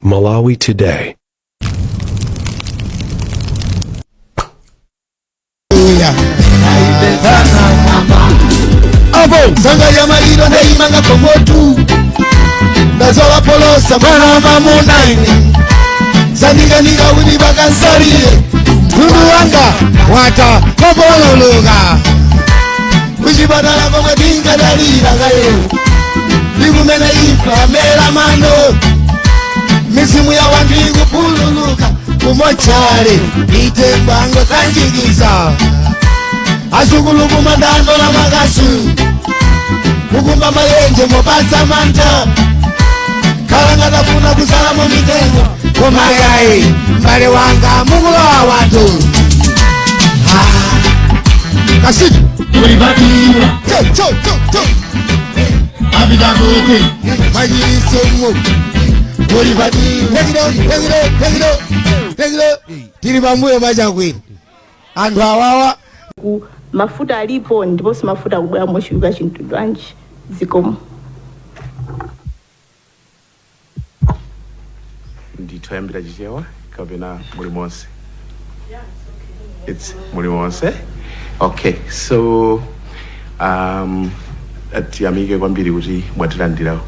Malawi Today. Abo sanga ya maliro ndaimanga komotu ndazola polosa mwana wa mamunaini sandikanika kuti pakansalire mtundu wanga wata kopololoka kuchipatala komwe tingadalira kayo ndikumene imfa mera mano mizimu ya wanthu ikupululuka kumochale mitembo sanjikiza azukulu kumandando na makasu kukumba mayenje mopasa mantha kalanga tafuna kuzala mu mitengo koma yayi mbale wanga mukulowa wanthu. Ah. Kasiki Kulibatiwa cho cho cho cho apita kuti machiritso kulibatiwa. Take it out, take it out, take it out, take it out. Tili pambuyo pachakwera anthu awawa. Ku mafuta alipo ndiponso mafuta akubwera mochuluka chinthu anji zikomo. Ndithoyambira Chichewa kapena mulimonse? It's mulimonse. Okay, so tiyamike kwambiri kuti mwatilandira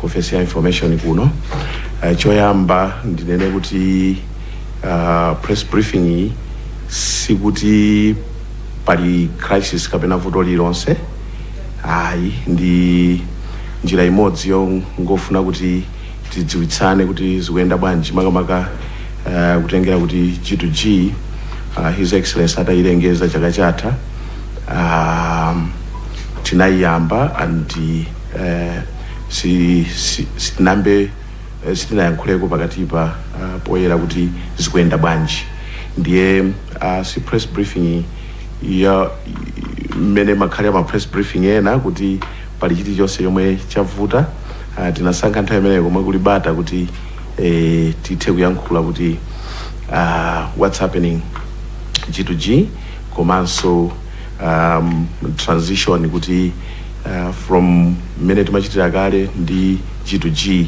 ku ofesi ya information kuno. Choyamba ndinene kuti press briefing iyi sikuti pali crisis kapena vuto lilonse ayi, ndi njira imodzi yongofuna kuti tidziwitsane kuti zikuyenda bwanji, makamaka kutengera kuti G2G His Excellency atayilengeza chaka chatha, tinayiyamba and si, si, sitinambe sitinayankhuleko pakatipa poyera kuti zikuyenda bwanji. Ndiye si press briefing ya mmene makhali ama press briefing ena kuti pali chilichonse chomwe chavuta. Tinasankha nthawi imeneyo komwe kuli bata kuti tithe kuyankhula kuti what's happening G2G komanso transition kuti from mmene timachitira kale ndi G2G,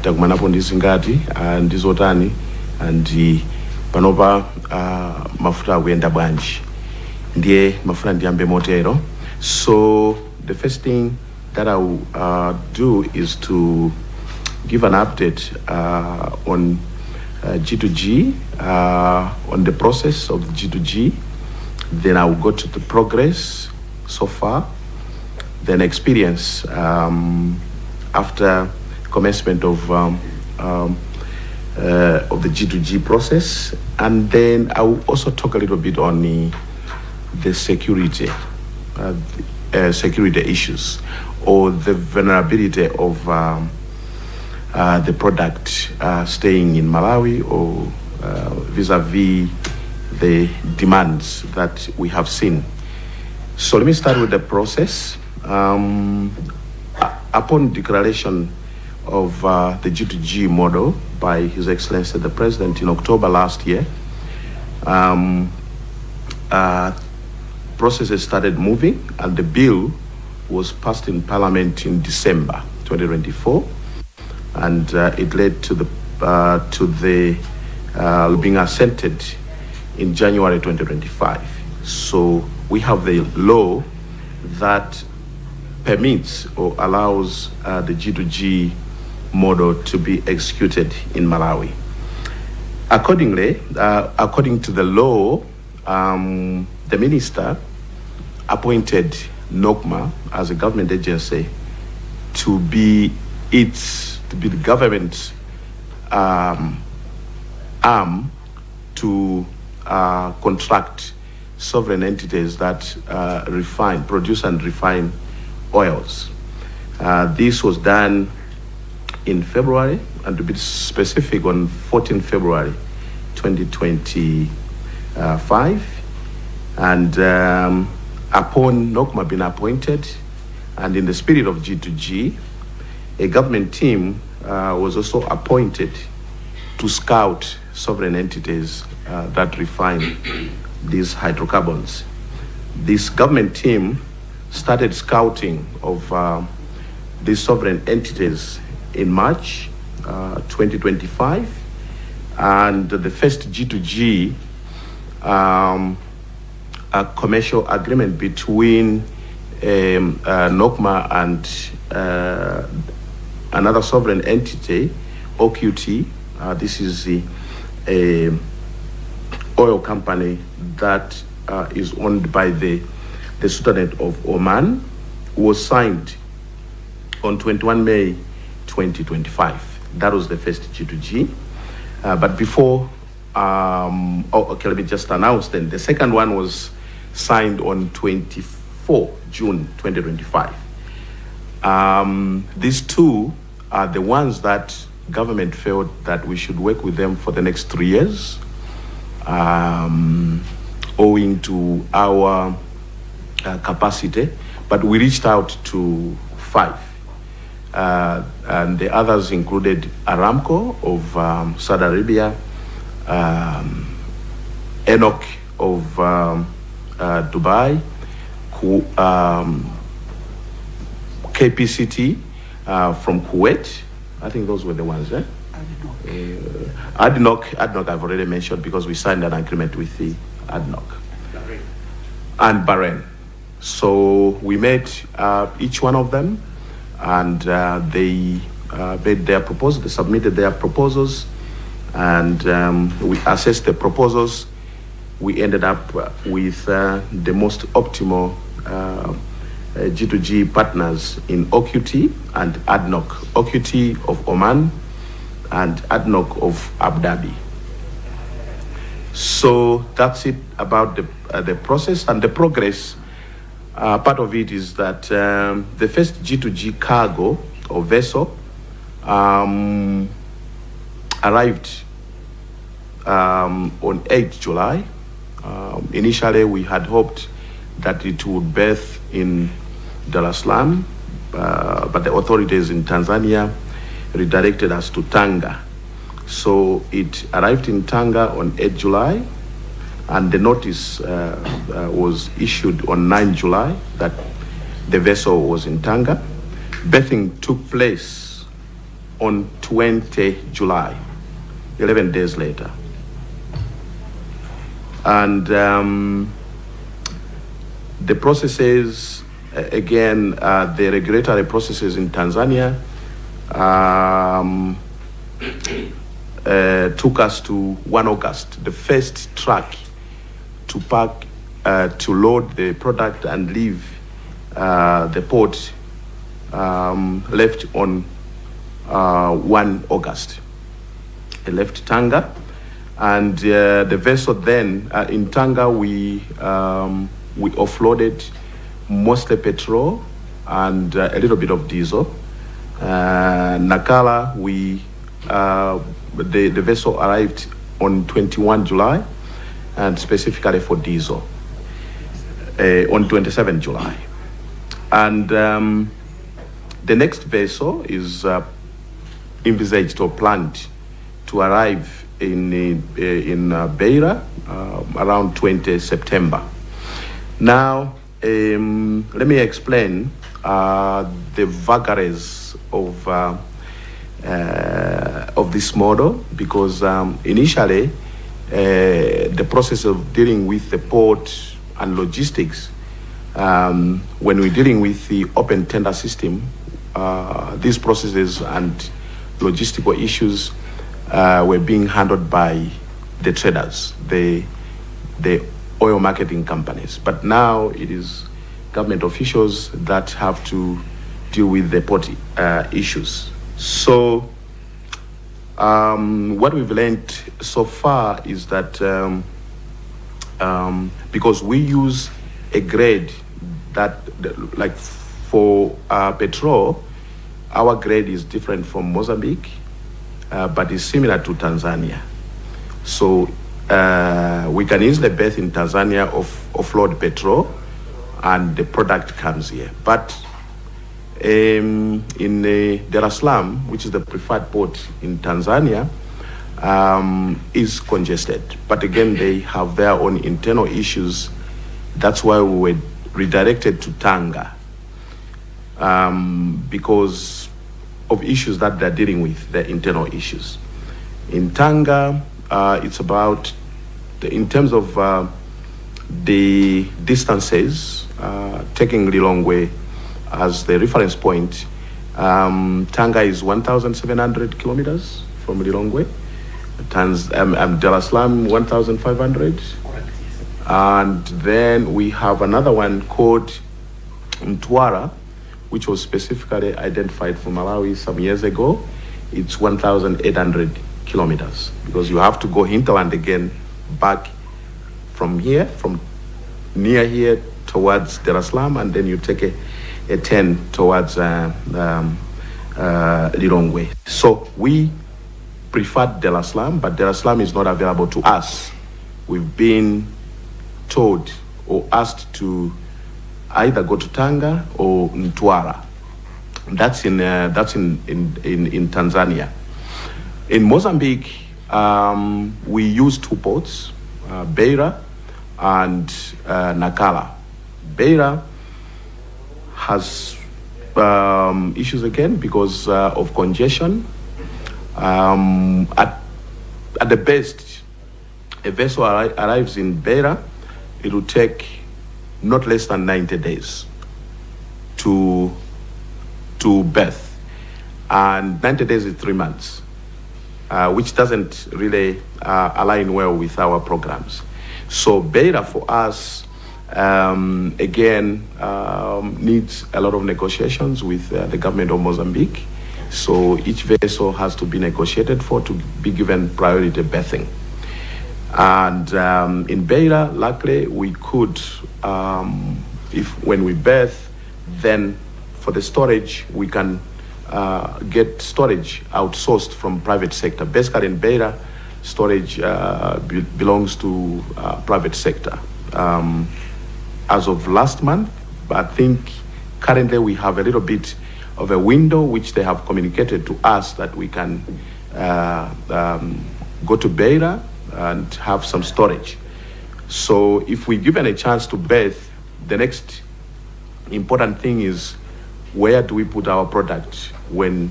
takumanapo ndi zingati, ndi zotani and panopa mafuta akuyenda bwanji. Ndiye mafuta ndiyambe motero. So the first thing that I will do is to give an update on G2G, on the process of G2G. Then I will go to the progress so far, then experience after commencement of the G2G process, and then I will also talk a little bit on the security issues or the vulnerability of the product staying in Malawi or vis-a-vis the demands that we have seen. So let me start with the process. Upon declaration of the G2G model by His Excellency the President in October last year, processes started moving and the bill was passed in Parliament in December 2024, and it led to the being assented in January 2025. So we have the law that permits or allows the G2G model to be executed in Malawi. Accordingly, according to the law, the minister appointed NOCMA as a government agency to be the government's arm to contract sovereign entities that refine, produce and refine oils. This was done in February, and to be specific, on 14 February 2025. And upon NOCMA being appointed, and in the spirit of G2G, a government team was also appointed to scout sovereign entities that refine these hydrocarbons. This government team started scouting of these sovereign entities in March 2025, and the first G2G a commercial agreement between NOCMA and another sovereign entity, OQT. This is the oil company that is owned by the Sultanate of Oman, was signed on 21 May 2025. That was the first G2G. But before, oh, okay, let me just announce then. The second one was signed on 24 June 2025. These two are the ones that government felt that we should work with them for the next 3 years, owing to our capacity. But we reached out to five. And the others included Aramco of Saudi Arabia, ENOC of Dubai, KPCT from Kuwait. I think those were the ones, eh? ADNOC I've already mentioned because we signed an agreement with the ADNOC. And Bahrain. So we met each one of them, and they made their proposal, they submitted their proposals, and we assessed the proposals. We ended up with the most optimal G2G partners in OQT and ADNOC. OQT of Oman and ADNOC of Abu Dhabi. So that's it about the process and the progress. Part of it is that the first G2G cargo or vessel arrived on 8 July. Initially, we had hoped that it would berth in Dar es Salaam, but the authorities in Tanzania redirected us to Tanga. So it arrived in Tanga on 8 July, and the notice was issued on 9 July that the vessel was in Tanga. Berthing took place on 20 July, 11 days later. And the processes, again, the regulatory processes in Tanzania took us to 1 August, the first truck to park, to load the product and leave the port left on 1 August. It left Tanga, and the vessel then in Tanga we offloaded mostly petrol and a little bit of diesel. Nacala, we the vessel arrived on 21 July, and specifically for diesel on 27 July. And the next vessel is envisaged or planned to arrive in Beira around 20 September. Now, let me explain the vagaries of this model, because initially the process of dealing with the port and logistics, when we're dealing with the open tender system, these processes and logistical issues were being handled by the traders, the oil marketing companies. But now it is government officials that have to deal with the port issues. So what we've learned so far is that because we use a grade that, like for petrol, our grade is different from Mozambique, but is similar to Tanzania. So we can easily berth in Tanzania of offload petrol, and the product comes here. But in Dar es Salaam, which is the preferred port in Tanzania, is congested. But again, they have their own internal issues. That's why we were redirected to Tanga, because of issues that they're dealing with, their internal issues. In Tanga, it's about, in terms of the distances, taking Lilongwe as the reference point, Tanga is 1,700 kilometers from Lilongwe. Dar es Salaam, 1,500. And then we have another one called Mtwara, which was specifically identified for Malawi some years ago. It's 1,800 kilometers because you have to go hinterland again back from here, from near here towards Dar es Salaam, and then you take a turn towards Lilongwe. So we preferred Dar es Salaam, but Dar es Salaam is not available to us. We've been told or asked to either go to Tanga or Mtwara. That's in Tanzania. In Mozambique, we use two ports, Beira and Nacala. Beira has issues again because of congestion. At the best, a vessel arrives in Beira, it will take not less than 90 days to berth. And 90 days is 3 months, which doesn't really align well with our programs. So Beira for us, again, needs a lot of negotiations with the government of Mozambique. So each vessel has to be negotiated for to be given priority berthing. And in Beira, luckily, we could, if when we berth, then for the storage, we can get storage outsourced from private sector. Basically, in Beira, storage belongs to private sector. As of last month, but I think currently we have a little bit of a window which they have communicated to us that we can go to Beira and have some storage. So if we're given a chance to berth, the next important thing is where do we put our product when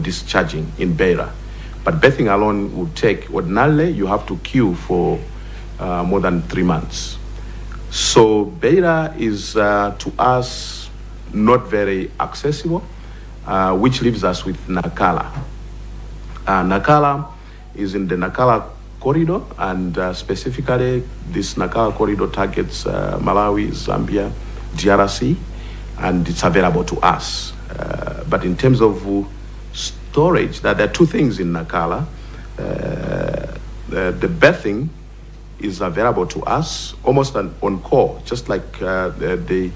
discharging in Beira? But berthing alone would take, ordinarily, you have to queue for more than 3 months. So Beira is to us not very accessible, which leaves us with Nacala. Nacala is in the Nacala corridor, and specifically this Nacala corridor targets Malawi, Zambia, DRC, and it's available to us. But in terms of storage, that there are two things in Nacala. The berthing is available to us almost on call, just like the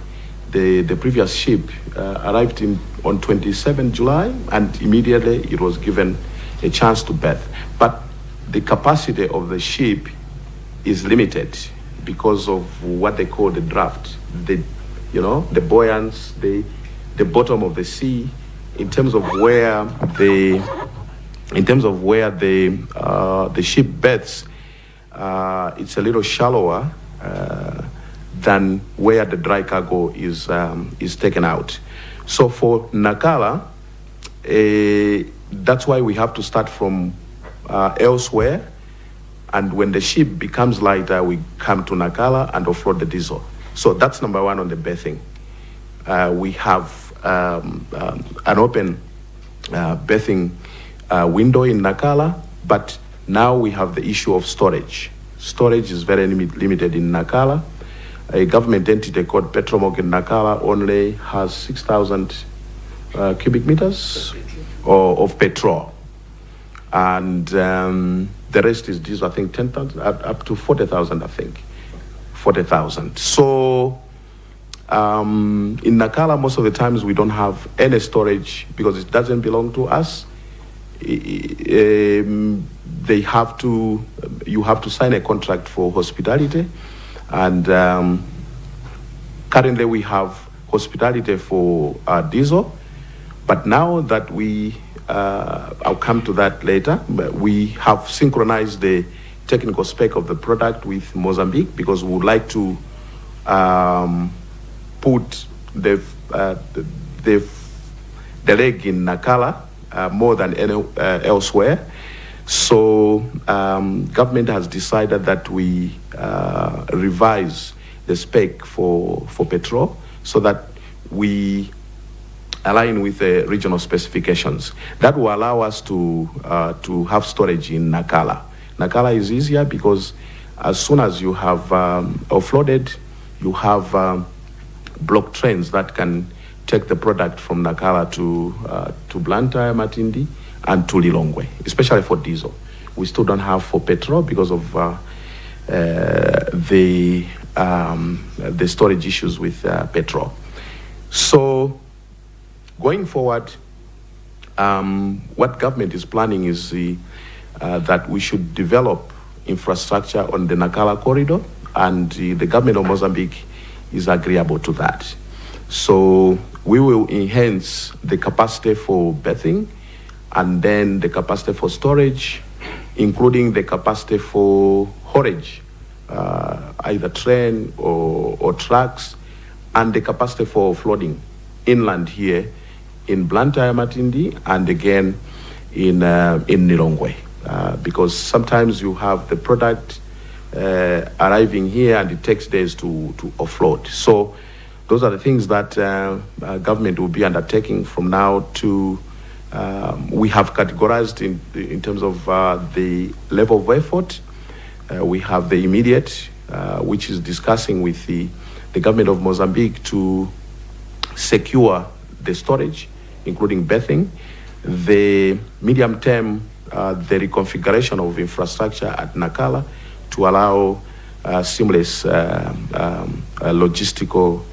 previous ship arrived on 27 July, and immediately it was given a chance to berth. But the capacity of the ship is limited because of what they call the draft, the you know the buoyance, the bottom of the sea, in terms of where the ship berths, it's a little shallower than where the dry cargo is taken out. So for Nacala, that's why we have to start from elsewhere. And when the ship becomes lighter, we come to Nacala and offload the diesel. So that's number one on the berthing. We have an open berthing window in Nacala, but now we have the issue of storage. Storage is very limited in Nacala. A government entity called Petromoc in Nacala only has 6,000 cubic meters of petrol. And the rest is diesel, I think 10,000, up to 40,000, I think. 40,000. So in Nacala, most of the times we don't have any storage because it doesn't belong to us. They have to, you have to sign a contract for hospitality. And currently we have hospitality for diesel. But now that I'll come to that later, but we have synchronized the technical spec of the product with Mozambique because we would like to put the the leg in Nacala more than any elsewhere. So government has decided that we revise the spec for petrol so that we align with the regional specifications. That will allow us to have storage in Nacala. Nacala is easier because as soon as you have offloaded, you have block trains that can take the product from Nacala to Blantyre, Matindi, and to Lilongwe, especially for diesel. We still don't have for petrol because of the storage issues with petrol. So going forward, what government is planning is that we should develop infrastructure on the Nacala corridor, and the government of Mozambique is agreeable to that. So we will enhance the capacity for berthing and then the capacity for storage, including the capacity for haulage, either train or trucks, and the capacity for offloading inland here in Blantyre, Matindi, and again in Lilongwe. Because sometimes you have the product arriving here and it takes days to offload. So those are the things that government will be undertaking from now to, we have categorized in terms of the level of effort. We have the immediate, which is discussing with the government of Mozambique to secure the storage, including berthing. The medium term, the reconfiguration of infrastructure at Nacala to allow seamless logistical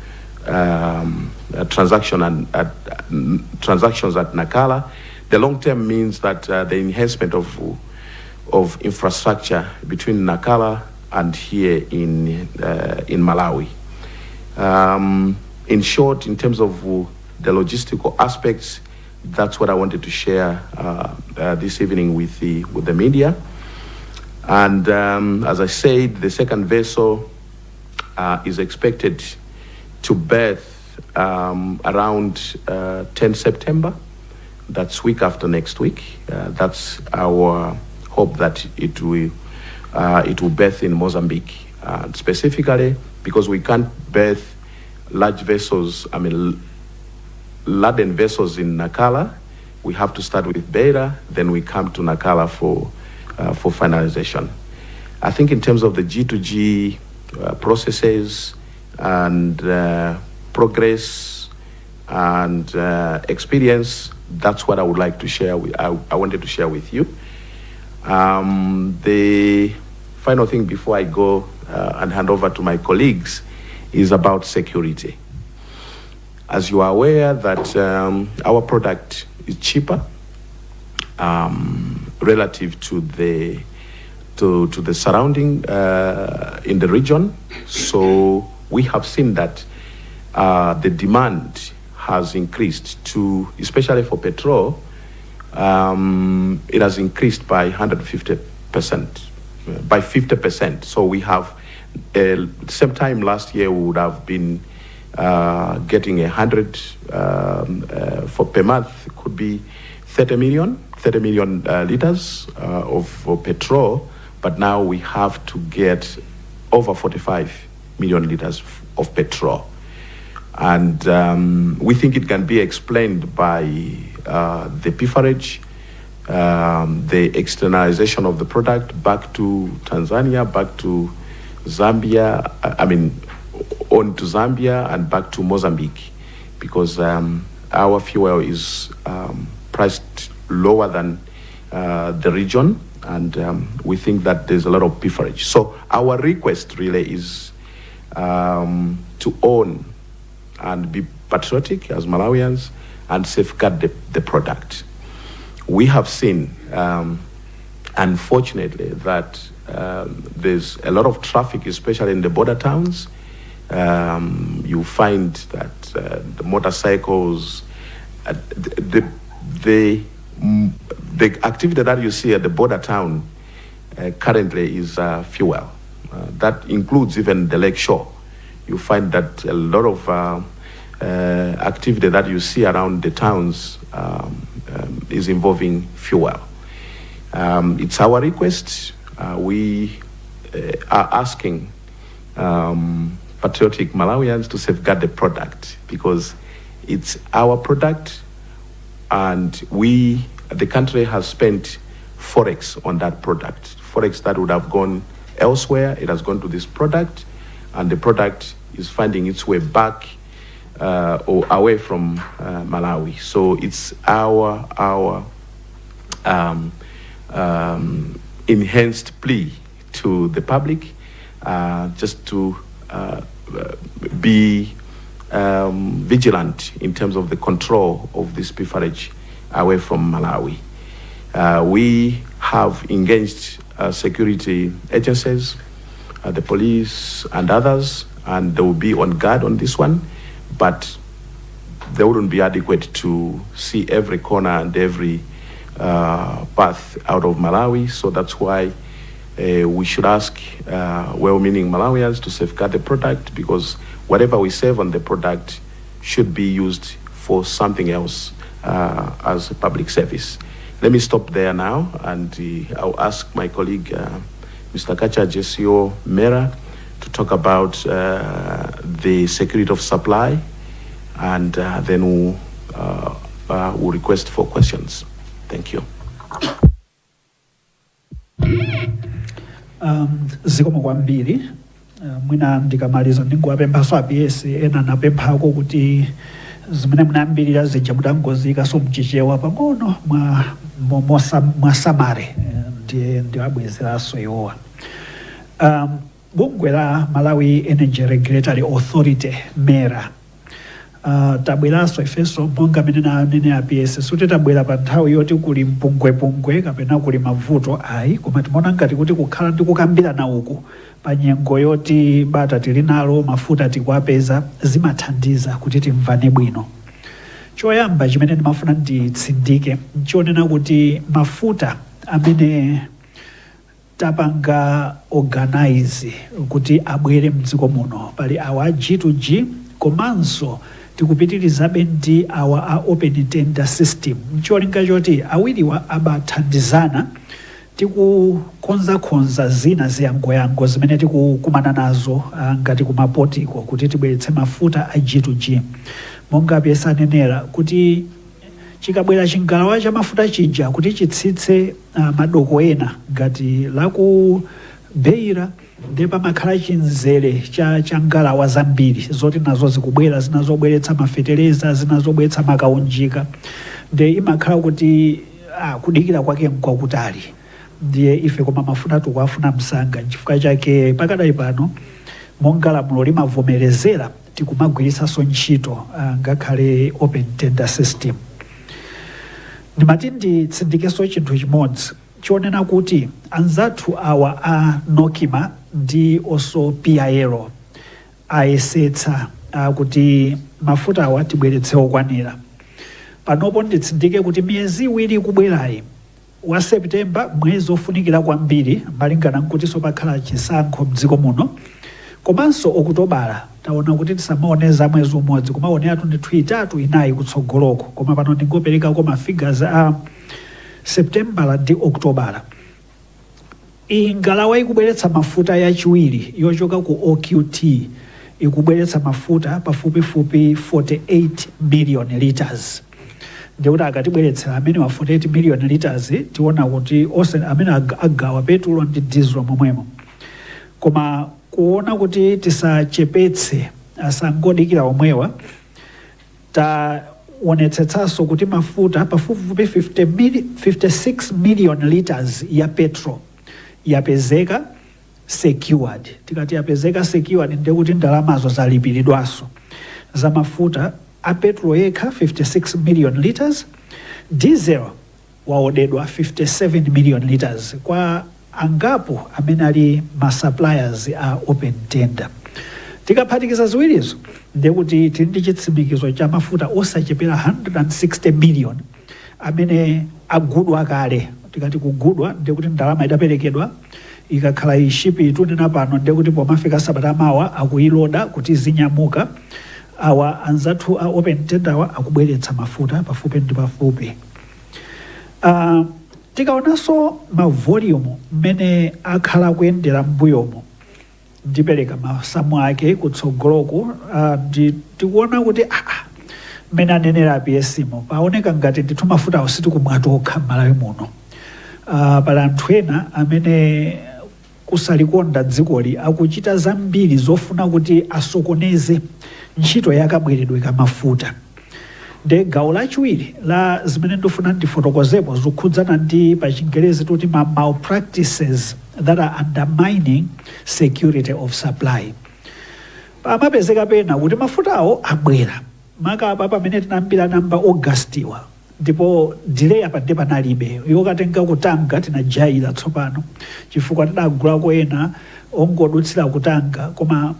transaction and transactions at Nacala. The long term means that the enhancement of infrastructure between Nacala and here in Malawi. In short, in terms of the logistical aspects, that's what I wanted to share this evening with the media. And as I said, the second vessel is expected to berth around 10 September. That's week after next week. That's our hope that it will berth in Mozambique, specifically because we can't berth large vessels. I mean, laden vessels in Nacala. We have to start with Beira, then we come to Nacala for finalization. I think in terms of the G2G processes and progress and experience, that's what I would like to share. I wanted to share with you. The final thing before I go and hand over to my colleagues is about security. As you are aware that our product is cheaper relative to the surrounding in the region. So we have seen that the demand has increased to, especially for petrol, it has increased by 150%, by 50%. So we have, same time last year, we would have been getting 100 for per month, it could be 30 million, 30 million liters of petrol, but now we have to get over 45 million liters of petrol. And we think it can be explained by the pilferage, the externalization of the product back to Tanzania, back to Zambia, I mean, on to Zambia and back to Mozambique, because our fuel is priced lower than the region, and we think that there's a lot of pilferage. So our request really is to own and be patriotic as Malawians and safeguard the product. We have seen, unfortunately, that there's a lot of traffic, especially in the border towns. You find that the motorcycles, the activity that you see at the border town currently is fuel. That includes even the lake shore. You find that a lot of activity that you see around the towns is involving fuel. It's our request. We are asking patriotic Malawians to safeguard the product because it's our product and the country has spent forex on that product. Forex that would have gone elsewhere, it has gone to this product, and the product is finding its way back or away from Malawi. So it's our enhanced plea to the public just to be vigilant in terms of the control of this pilferage away from Malawi. We have engaged security agencies, the police and others, and they will be on guard on this one, but they wouldn't be adequate to see every corner and every path out of Malawi. So that's why we should ask well-meaning Malawians to safeguard the product, because whatever we save on the product should be used for something else as a public service. Let me stop there now, and I'll ask my colleague, Mr. Kachaje, CEO MERA, to talk about the security of supply, and then we'll request for questions. Thank you. Zikomo kwambiri. Mwina ndikamaliza ndingowapemphaso a PS ena napemphako kuti zimene munayambirira zija mutangoziyikaso mchichewa pang'ono mwa summary, ndiye ndiwabwezeranso iwowa. Bungwe la Malawi Energy Regulatory Authority, MERA, tabweranso ifenso monga mene nanene a PS, suti tabwera pa nthawi yoti kuli mpungwepungwe kapena kuli mavuto ayi, koma timaona ngati kuti kukhala ndi kukambirana uku pa nyengo yoti bata tili nalo, mafuta tikuapeza, zimathandiza kuti timvane bwino. Choyamba chimene ndimafuna nditsindike nchonena kuti mafuta amene tapanga organize kuti abwere mdziko muno, pali awa G2G, komanso tikupitirizabe ndi awa a open tender system, ncholinga choti awiriwa abathandizana tikukonzakonza zina ziyangoyango zimene tikukumana nazo ngati kumapotiko kuti tibweretse mafuta a G2G. Monga PS anenera kuti chikabwera chingalawa cha mafuta chija kuti chitsitse madoko ena ngati laku Beira, ndi pamakhala chinzere cha ngalawa zambiri zoti nazo zikubwera, zina zobweretsa mafetereza, zina zobweretsa makaunjika, ndi imakhala kuti kudikira kwake nkwakutali. Ndiye ife koma mafuta tikuafuna msanga, nchifukwa chake pakadali pano, monga lamulo limavomerezera, tikumagwiritsanso ntchito ngakhale open tender system. Ndimati nditsindikenso chinthu chimodzi chonena kuti anzathu awa a NOCMA ndi also PIL ayesetsa kuti mafuta awa tibweretse okwanira. Panopo nditsindike kuti miyezi 2 ikubwerayi, wa Septemba, mwezi ofunikira kwambiri malingana nkutinso pakhala chisankho mdziko muno, komanso Okutobala, taona kuti tisamaone za mwezi umodzi, kumaoneratu ndithu 3, 4 kutsogoloko. Koma pano ndingoperekako ma figures a Septembala ndi Okutobala. Iyi ngalawa ikubweretsa mafuta yachiwiri yochoka ku OQT ikubweretsa mafuta pafupifupi 48 million liters. Ndikuti akatibweretsera amene wa 48 million liters, tiona kuti onse amene agawa petulo ndi diesel momwemo. Koma kuona kuti tisachepetse, asangodikira omwewa, taonetsetsanso kuti mafuta pafupifupi 56 million liters ya petrol yapezeka secured. Tikati yapezeka secured, ndekuti ndalamazo zalipiridwanso za mafuta a petrol yekha 56 million liters. Diesel waodedwa 57 million liters kwa angapo amene ali ma suppliers a open tender. Tikaphatikiza ziwirizo, ndekuti tili ndi chitsimikizo cha mafuta osachepera 160 million amene agudwa kale. Tikati kugudwa, ndekuti ndalama idaperekedwa, ikakhala i ship itunena pano, ndekuti pomafika sabata mawa akuiloda kuti zinyamuka. Awa anzathu a open tender wa akubweretsa mafuta pafupi ndi pafupi. Tikaonanso ma volume mmene akhala akuyendera m'mbuyomo, ndipereka masamu ake kutsogoloku, tikuona kuti mmene anenera a PS mo, paoneka ngati ndithu mafutawo sitikumwa tokha m'Malawi muno. Pali anthu ena amene kusalikonda dzikoli akuchita zambiri zofuna kuti asokoneze ntchito yakabweredwe ka mafuta. Nde gawo lachiwiri la zimene ndifuna ndifotokozepo zikukhudzana ndi pa Chingerezi tuti ma malpractices that are undermining security of supply. Pamapezeka pena kuti mafutawo abwera makapa pamene tinambira namba Augustiwa, ndipo delay apa ndi panalibe yokatenga ku Tanga, tinajayira tsopano chifukwa tidagulako ena ongodutsira ku Tanga, koma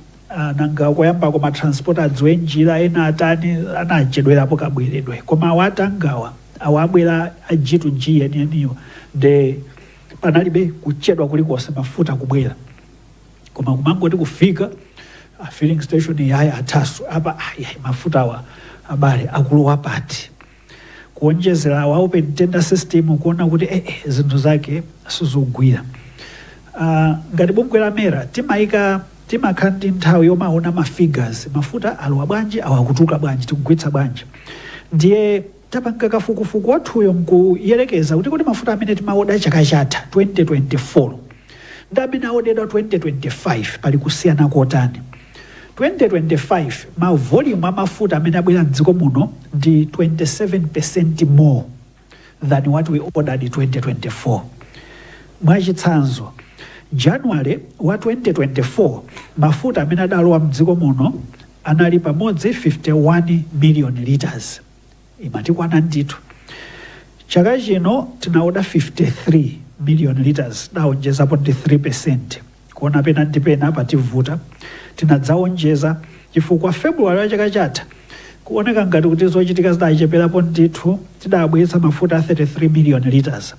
nanga koyamba koma transport adziwe njira, ena atani, anachedwerapo kabweredwe. Koma awa atangawa, awa abwera a G2G enieniyo, nde panalibe kuchedwa kulikonse, mafuta kubwera, koma kumangoti kufika a filling station yaya athasu apa, ayi, mafuta awa abale akulowa pati? Kuonjezera awa open tender system, kuona kuti zinthu zake sizogwira. Ngati bungwe la MERA timayika, timakhala ndi nthawi yomaona ma figures, mafuta alowa bwanji, awa akutuluka bwanji, tikugwitsa bwanji. Ndiye tapanga kafukufuku wathuyo nkuyerekeza kuti mafuta amene timaoda chaka chatha 2024 ndi amene aodedwa 2025 pali kusiyana kotani. 2025 ma volume amafuta amene abwera mdziko muno ndi 27% more than what we ordered 2024. Mwachitsanzo, January wa 2024 mafuta amene adalowa mdziko muno anali pamodzi 51 million liters, imatikwana ndithu. Chaka chino tinaoda 53 million liters, daonjezapo ndi 3. Kuona pena ndi pena pativuta, tinadzaonjeza chifukwa February wa chaka chatha kuoneka ngati kuti zochitika zidacheperapo ndithu, tidabweretsa mafuta a 33 million liters.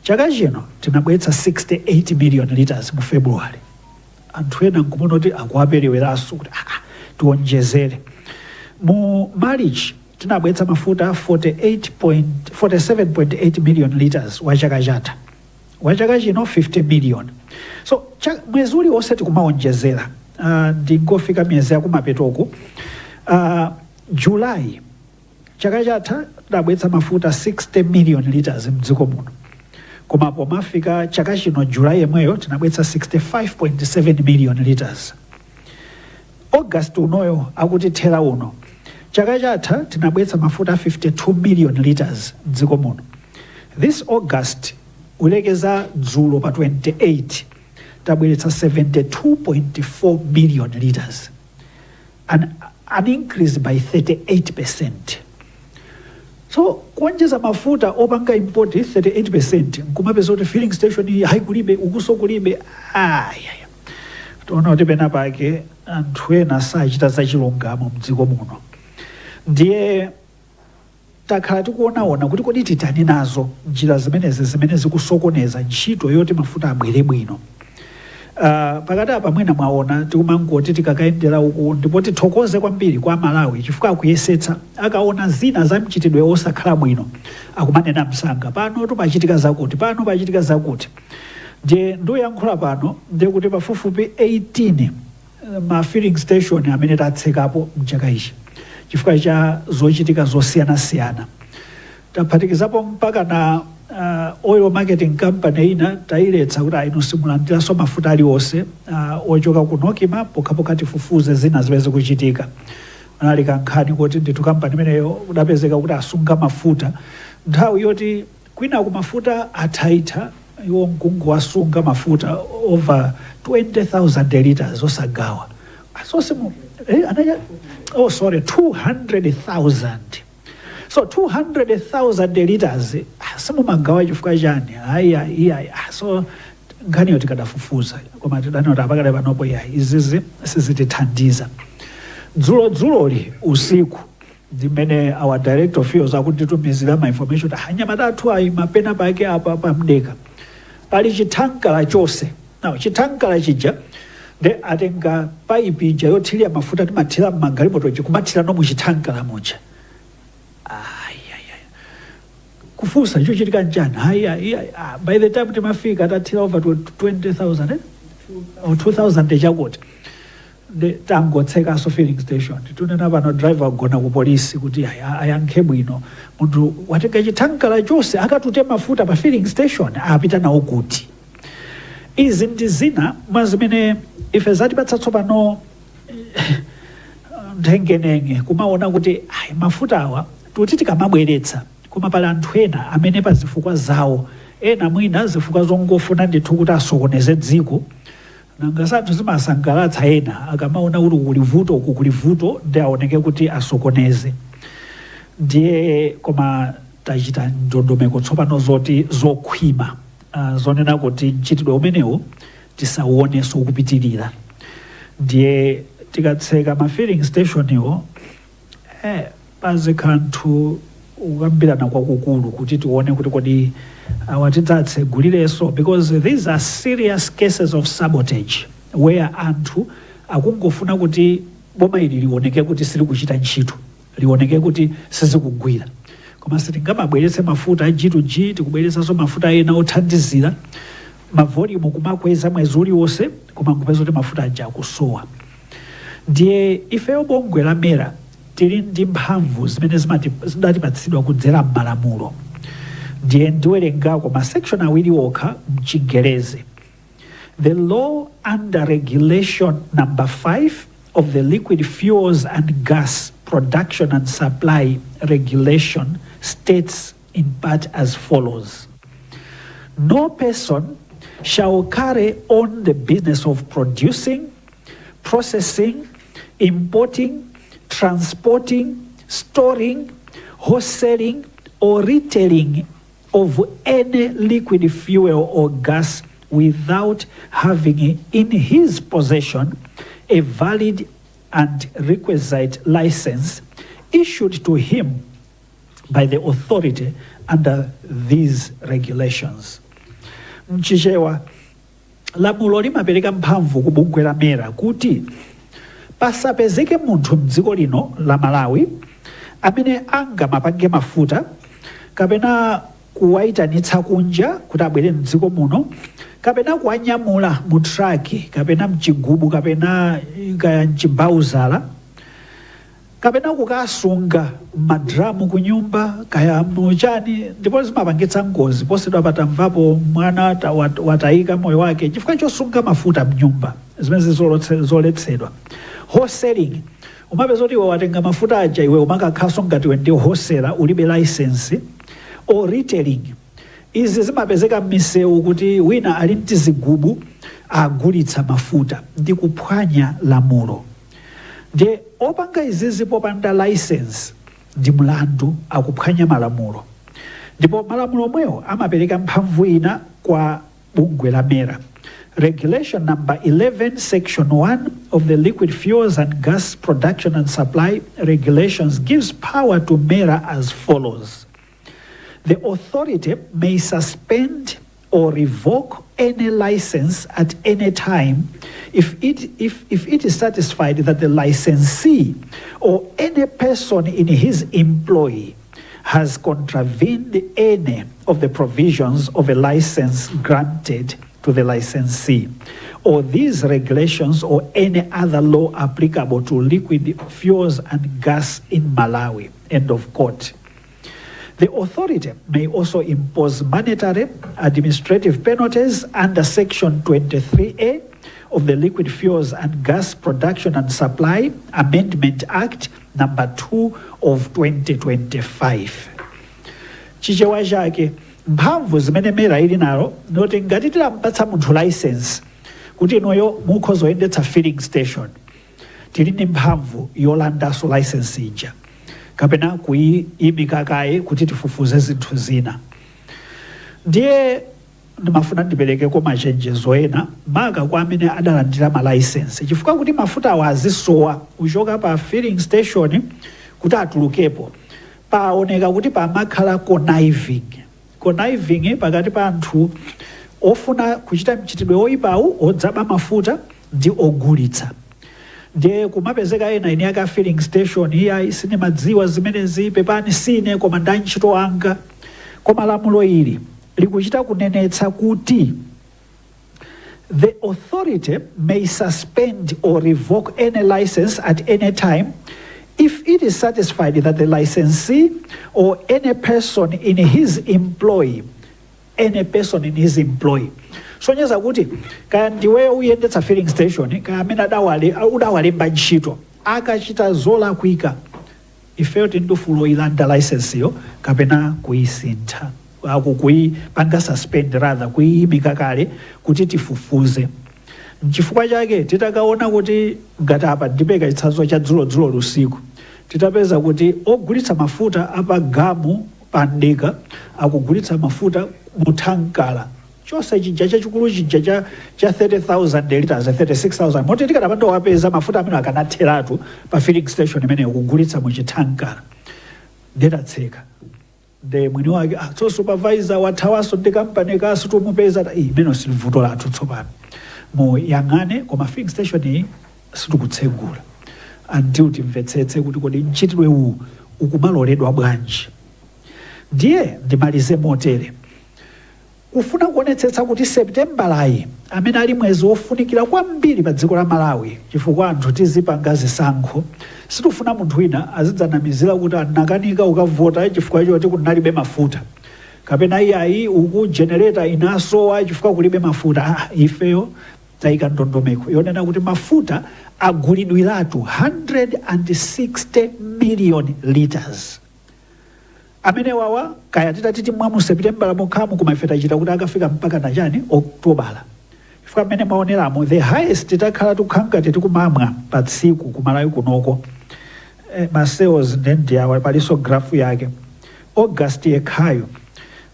Chaka chino tinabweretsa 68 million liters mu February. Anthu ena nkumona kuti akuwapereweranso kuti tionjezere. Mu March tinabweretsa mafuta 47.8 million liters wa chaka chatha, wa chaka chino 50 million. So mwezi uliwonse tikumaonjezera. Ndingofika miyezi yakumapetoku, July chaka chatha tidabweretsa mafuta 60 million liters mdziko muno, koma pomafika chaka chino July yemweyo tinabweretsa 65.7 million liters. August unoyo akutithera uno, chaka chatha tinabweretsa mafuta 52 million liters mdziko muno. This August, ulekeza dzulo pa 28, tabweretsa 72.4 million liters, an increase by 38%. So kuonjeza mafuta opanga import 38%, nkumapeza kuti filling station iyi hayi kulibe, ukuso kulibe, ayaya, tiona kuti pena pake anthu ena sachita zachilungamo mdziko muno. Ndiye takhala tikuonaona kuti kodi titani nazo njira zimenezi zimene zikusokoneza ntchito yoti mafuta abwere bwino. Pakati apa mwina mwaona tikumangoti tikakayendera uku, ndipo tithokoze kwambiri kwa Malawi chifukwa akuyesetsa, akaona zina za mchitidwe osakhala bwino akumanena msanga, pano tupachitika zakuti, pano pachitika zakuti. Ndiye ndoyankhula pano ndiye kuti pafupifupi 18 ma filling station amene tatsekapo mchaka ichi chifukwa cha zochitika zosiyanasiyana. Taphatikizapo mpaka na oil marketing company ina tayiletsa kuti ayi, simulandiranso mafuta aliwonse ochoka ku NOCMA pokhapokha tifufuze zina zimene zikuchitika. Anali kankhani kuti ndithu kampani imeneyo kudapezeka kuti asunga mafuta nthawi yoti kwina ku mafuta athaitha, iwo mkungu wasunga mafuta over 20,000 liters osagawa. Asosimu anaja, oh sorry, 200,000. So 200,000 liters, simumagawa chifukwa chani? Ayi, iyayi. So nkhaniyo tikadafufuza, koma tidanoti apakale panopo iyayi, izizi sizitithandiza. Dzulo dzuloli usiku ndimene our director of fuels akunditumizira ma information, anyamata athu ayi mapena pake apa pamdeka pali chithankala chose. Now chithankala chija Nde atenga paipi ija yothirira mafuta, timathira mmagalimoto ija, kumathira no muchithankala muja. Ayayaya, kufunsa chochitika njani? Hayi, hayi, ah, by the time timafika atathira over 20,000, eh? Or 2000 chakuti. Nde tangotsekaso filling station. Tunena pano driver agona ku polisi kuti ayankhe bwino. Munthu watenga chithankala chonse akatute mafuta pa filling station, apita nawo kuti? Izi ndi zina mwa zimene ife zatipatsa tsopano nthengenenge kumaona kuti ayi, mafuta awa tuti tikamabweretsa, koma pali anthu ena amene pa zifukwa zawo, ena mwina zifukwa zongofuna ndithu kuti asokoneze dziko. Nanga santhu zimasangalatsa ena akamaona kuti kuli vuto, uku kuli vuto, ndi aoneke kuti asokoneze. Ndiye koma tachita ndondomeko tsopano zoti zokhwima, zonena kuti mchitidwe umenewu tisauonenso ukupitirira. Ndiye tikatseka ma filling station iwo, pazikhala anthu kukambirana kwakukulu kuti tione kuti kodi awa tidzatsegulirenso, because these are serious cases of sabotage where anthu akungofuna kuti boma ili lioneke kuti silikuchita ntchito, lioneke kuti sizikugwira. Koma sitingamabweretse mafuta a G2G, tikubweretsanso mafuta ena othandizira, ma volume kumakweza mwezi uliwonse, koma nkupeza kuti mafuta aja akusowa. Ndiye ifeyo bungwe la MERA tili ndi mphamvu zimene zidatipatsidwa kudzera m'malamulo. Ndiye ndiwerengako ma section awiri okha mchingerezi. The law under regulation number 5 of the Liquid Fuels and Gas Production and Supply Regulation states in part as follows: "No person shall carry on the business of producing, processing, importing, transporting, storing, wholesaling, or retailing of any liquid fuel or gas without having in his possession a valid and requisite license issued to him by the authority under these regulations." Mchichewa, lamulo limapereka mphamvu ku bungwe la MERA kuti pasapezeke munthu mdziko lino la Malawi amene angamapange mafuta kapena kuwayitanitsa kunja kuti abwere mdziko muno, kapena kuwanyamula mu traki kapena mchigubu kapena kaya mchibauzala, kapena kukasunga m'madramu ku nyumba kaya muchani. Ndipo zimapangitsa ngozi. Posachedwa patamvapo mwana watayika moyo wake chifukwa chosunga mafuta mnyumba, zimene zoletsedwa. Wholesaling, umapeza kuti iwe watenga mafuta aja, iwe umakakhaso ngati iwe ndi wholesaler, ulibe license. Or retailing, izi zimapezeka m'misewu kuti wina ali mtizigubu agulitsa mafuta, ndi kuphwanya lamulo. Ndiye opanga izizi popanda license ndi mlandu, akuphwanya malamulo. Ndipo malamulo omwewo amapereka mphamvu ina kwa bungwe la MERA. Regulation number 11 section 1 of the Liquid Fuels and Gas Production and Supply Regulations gives power to MERA as follows: "The authority may suspend or revoke any license at any time if it is satisfied that the licensee or any person in his employ has contravened any of the provisions of a license granted to the licensee, or these regulations or any other law applicable to liquid fuels and gas in Malawi." End of quote. "The authority may also impose monetary administrative penalties under Section 23A of the Liquid Fuels and Gas Production and Supply Amendment Act number 2 of 2025." Chichewa chake, mphamvu zimene MERA ili nalo noti ngati tilampatsa munthu license kuti inuyo mukhoza kuyendetsa filling station, tili ndi mphamvu yolandanso license ija kapena kuyimika kaye kuti tifufuze zinthu zina. Ndiye ndimafuna ndiperekeko machenjezo ena, maka kwa amene adalandira ma license, chifukwa kuti mafuta awa azisowa kuchoka pa filling station kuti atulukepo, paoneka kuti pamakhala conniving, conniving pakati pa anthu ofuna kuchita mchitidwe oyipawu odzaba mafuta ndi ndi ogulitsa. Ndiye kumapezeka ena, eni ake a filling station, "Iyayi, sindimadziwa zimenezi, pepani, sine koma nda ntchito anga." Koma lamulo ili likuchita kunenetsa kuti the authority may suspend or revoke any license at any time if it is satisfied that the licensee or any person in his employ, any person in his employ. Sonyeza kuti kaya ndiweyo uyendetsa filling station, kaya amene udawalemba ntchito, akachita zolakwika, ifeyo tili ndi ufulu oyilanda license yo kapena kuyisintha, aku kuyipanga suspend, rather kuyiyimika kale kuti tifufuze. Nchifukwa chake titakaona kuti, ngati apa ndipeka chitsanzo cha dzulodzulo usiku, titapeza kuti ogulitsa mafuta apagamu pandika akugulitsa mafuta muthankala chonse chija chachikulu chija cha 30,000 liters, 36,000, moti tikanapanda wapeza mafuta amene akanatheratu pa filling station imeneyo, kugulitsa muchithankala, ndetatseka. Nde mwini wake, "Ah, so supervisor wathawaso ndi kampani kaso tumupeza." Imene sili vuto lathu tsopano, muyang'ane, koma filling station iyi sitikutsegula until timvetsetse kuti kodi mchitidwe uwu ukumaloledwa bwanji. Ndiye ndimalize motere: kufuna kuonetsetsa kuti Septembalayi, amene ali mwezi wofunikira kwambiri pa dziko la Malawi, chifukwa anthu tizipanga zisankho, sitifuna munthu wina azidzanamizira kuti anakanika ukavota chifukwa choti kunalibe mafuta, kapena iyayi, uku generator inasowa chifukwa kulibe mafuta. Ah, ifeyo tayika ndondomeko yonena kuti mafuta agulidwiratu 160 million liters amene wawa, kaya titati timwa mu Septembala mokhamu, koma ife tachita kuti akafika mpaka nachani, Oktobala, chifukwa mmene maoneramo, the highest takhala tikukhala tikumamwa pa tsiku kumalawi kunoko, ma sales ndendi awa, palinso graph yake. August yekhayo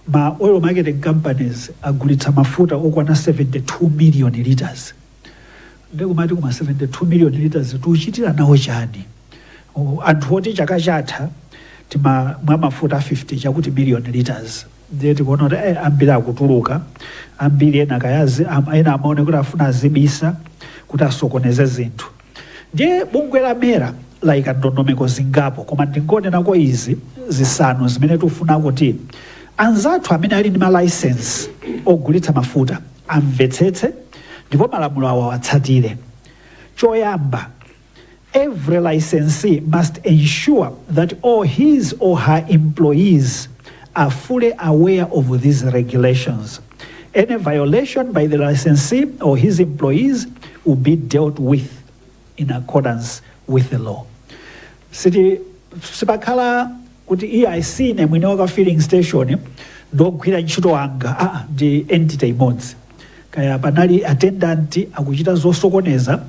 ma oil marketing companies agulitsa mafuta okwana 72 million liters. Ndikumati kuma 72 million liters tikuchitira nawo chani? Anthu oti chaka chatha tima mwa mafuta 50 chakuti million liters. Ndiye tikuona kuti ambiri akutuluka, ambiri ena kayazi ena amaone kuti afuna azibisa kuti asokoneze zinthu. Ndiye bungwe la MERA layika ndondomeko zingapo, koma ndingonenako izi zisanu zimene tikufuna kuti anzathu amene ali ndi ma license ogulitsa mafuta amvetsetse ndipo malamulo awo awatsatire. Choyamba, every licensee must ensure that all his or her employees are fully aware of these regulations. Any violation by the licensee or his employees will be dealt with in accordance with the law. Siti sipakhala kuti iye sine mwini waka filling station, ndogwira ntchito anga. Ah, ndi entity imodzi. Kaya panali attendant akuchita zosokoneza,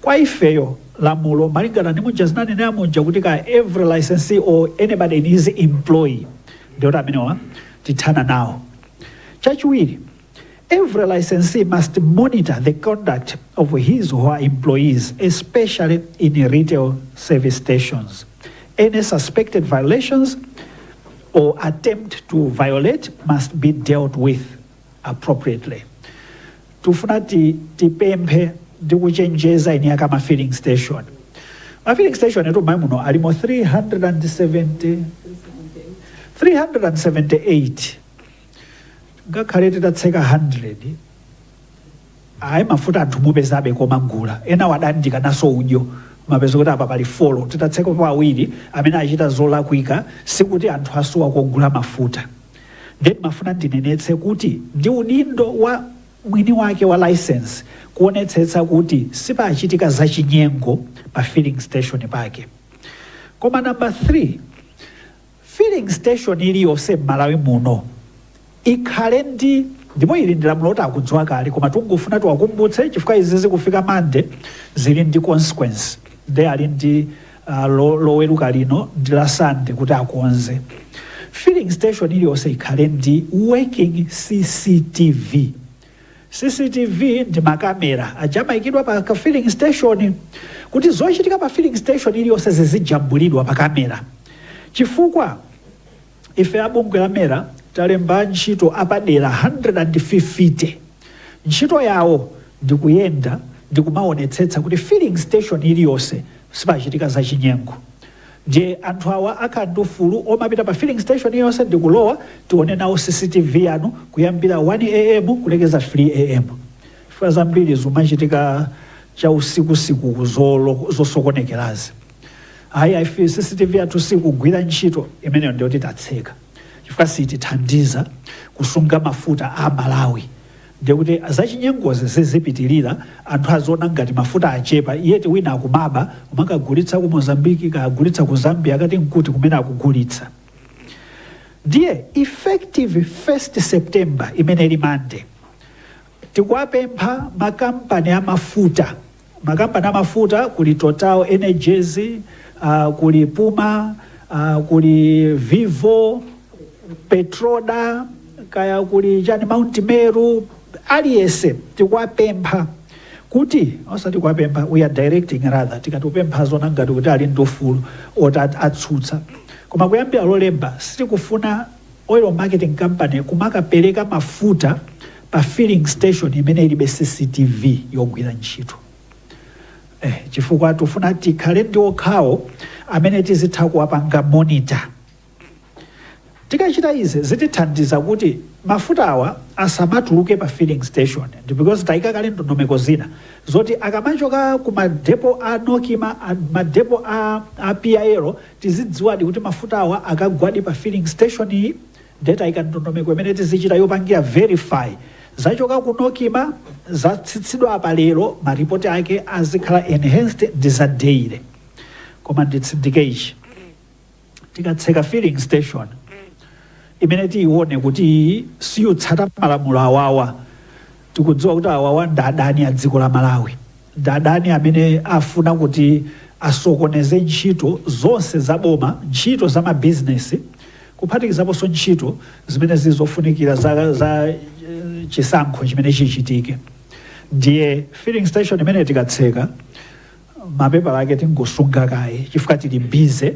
kwa ifeyo lamulo malingana ndi muja zinanenera muja kuti ka every licensee or anybody in his employ, ndiyoti amenewa tithana nawo. Chachiwiri, every licensee must monitor the conduct of his or her employees, especially in retail service stations. Any suspected violations or attempt to violate must be dealt with appropriately. Tufuna tipemphe ndi kuchenjeza eni aka ma filling station. Ma filling station etu m'Malawi muno alimo 370, 378. Ngakhale titatseka 100, ayi, mafuta anthu mupezabe komagula. Ena wadandika naso udyo, mapeza kuti apa pali four, titatseka po awiri amene achita zolakwika, sikuti anthu asowa kogula mafuta. Then mafuna ndinenetse kuti ndi udindo wa mwini wake wa license kuonetsetsa kuti sipachitika zachinyengo pa filling station pake. Koma number 3, filling station iliyonse m'Malawi muno ikhale ndi, ndipo ili ndi lamulo kuti akudziwa kale, koma tungofuna tiwakumbutse chifukwa izi zikufika Mande zili ndi consequence. Nde ali ndi Loweruka lino ndi la Sande kuti akonze. Filling station iliyonse ikhale ndi working CCTV. CCTV ndi makamera aja amayikidwa pa ka filling station kuti zochitika pa filling station iliyonse zizijambulidwa pa kamera, chifukwa ife abungwe la MERA talemba ntchito apadera 150. Ntchito yawo ndi kuyenda Ndikumaonetsetsa kuti filling station iliyonse sipachitika zachinyengo. Ndiye anthu awa akhala ndi ufulu omapita pa filling station iliyonse ndikulowa, tione nawo CCTV yanu kuyambira 1 a.m. kulekeza 3 a.m., chifukwa zambiri zimachitika cha usikusiku zosokonekerazi. Ayi, ife CCTV yathu sikugwira ntchito, imeneyo ndiyoti tatseka, chifukwa sitithandiza kusunga mafuta a Malawi. Ndikuti zachinyengozi zizipitirira, anthu aziona ngati mafuta achepa, yet wina akumaba, umakagulitsa ku Mozambiki, kagulitsa ku Zambia, kati nkuti kumene akugulitsa. Ndiye effective 1st September, imene ili Mande, tikuwapempha makampani amafuta. Makampani amafuta kuli Total Energies, kuli Puma, kuli Vivo, Petroda, kaya kuli chani, Mount Meru, aliyense tikuwapempha kuti, osati kuwapempha, we are directing rather. Tikati kupempha zona ngati kuti ali ndi ufulu oti atsutsa, koma kuyambira Lolemba sitikufuna oil marketing company kumakapereka mafuta pa filling station imene ilibe CCTV yogwira ntchito, chifukwa tifuna tikhale ndi okhawo amene tizitha kuwapanga monitor. Tikachita izi zitithandiza kuti mafuta awa asamatuluke pa filling station, ndi because tayika kale ndondomeko zina zoti akamachoka ku madepo a Nokima, madepo a PIL, tizidziwadi kuti mafuta awa akagwadi pa filling station iyi. Ndiye tayika ndondomeko imene tizichita yopangira verify zachoka ku Nokima, zatsitsidwa apa lero, maripoti ake azikhala enhanced ndi za daily. Koma nditsindike ichi: tikatseka filling station imene tiyione kuti siyutsata malamulo awawa, tikudziwa kuti awawa ndi adani a dziko la Malawi, ndi adani amene afuna kuti asokoneze ntchito zonse za boma, ntchito za mabizinesi, kuphatikizaponso ntchito zimene zizofunikira za chisankho chimene chichitike. Ndiye filling station imene tikatseka, mapepala ake tingosunga kaye, chifukwa tili busy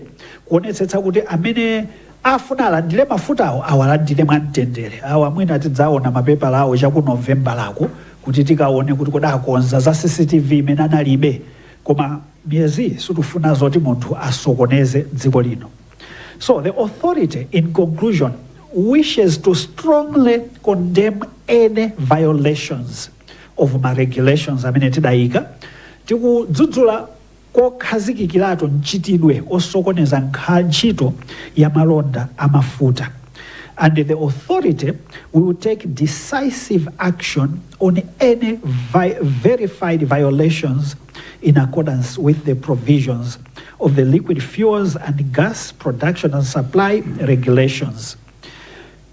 kuonetsetsa kuti amene afuna alandire mafutawo awalandire mwamtendere. Awa mwina tidzaona mapepala awo chaku Novemba lako, kuti tikaone kuti kodi akonza za CCTV imene analibe. Koma miyezi sitifuna zoti munthu asokoneze dziko lino. So the authority, in conclusion, wishes to strongly condemn any violations of ma regulations amene tidayika. Tikudzudzula kokhazikikiratu mchitidwe osokoneza ntchito ya malonda amafuta, and the authority will take decisive action on any verified violations in accordance with the provisions of the Liquid Fuels and Gas Production and Supply Regulations.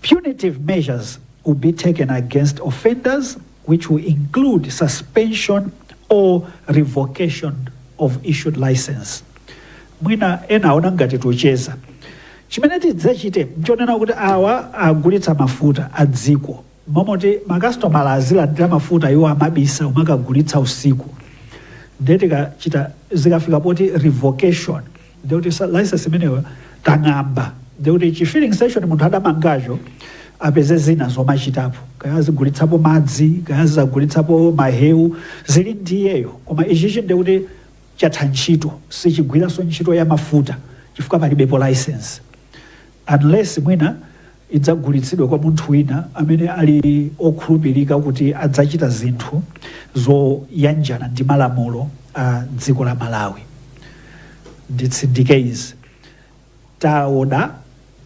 Punitive measures will be taken against offenders, which will include suspension or revocation of issued license. Mwina ena aona ngati tucheza. Chimene tidzachite nchonena kuti awa agulitsa mafuta a dziko, momoti makasitomala azilandira mafuta, iwo amabisa umakagulitsa usiku. Ndiye tikachita, zikafika poti revocation, ndikuti license imeneyo tang'amba, ndikuti chi filling station munthu adamangacho apeze zina zomachitapo, kaya azigulitsapo madzi, kaya azagulitsapo mahewu, zili ndiyeyo. Koma ichichi ndikuti chatha ntchito, sichigwiranso ntchito ya mafuta chifukwa palibepo license, unless mwina idzagulitsidwe kwa munthu wina amene ali okhulupirika kuti adzachita zinthu zoyanjana ndi malamulo a dziko la Malawi. Nditsindike izi: taoda,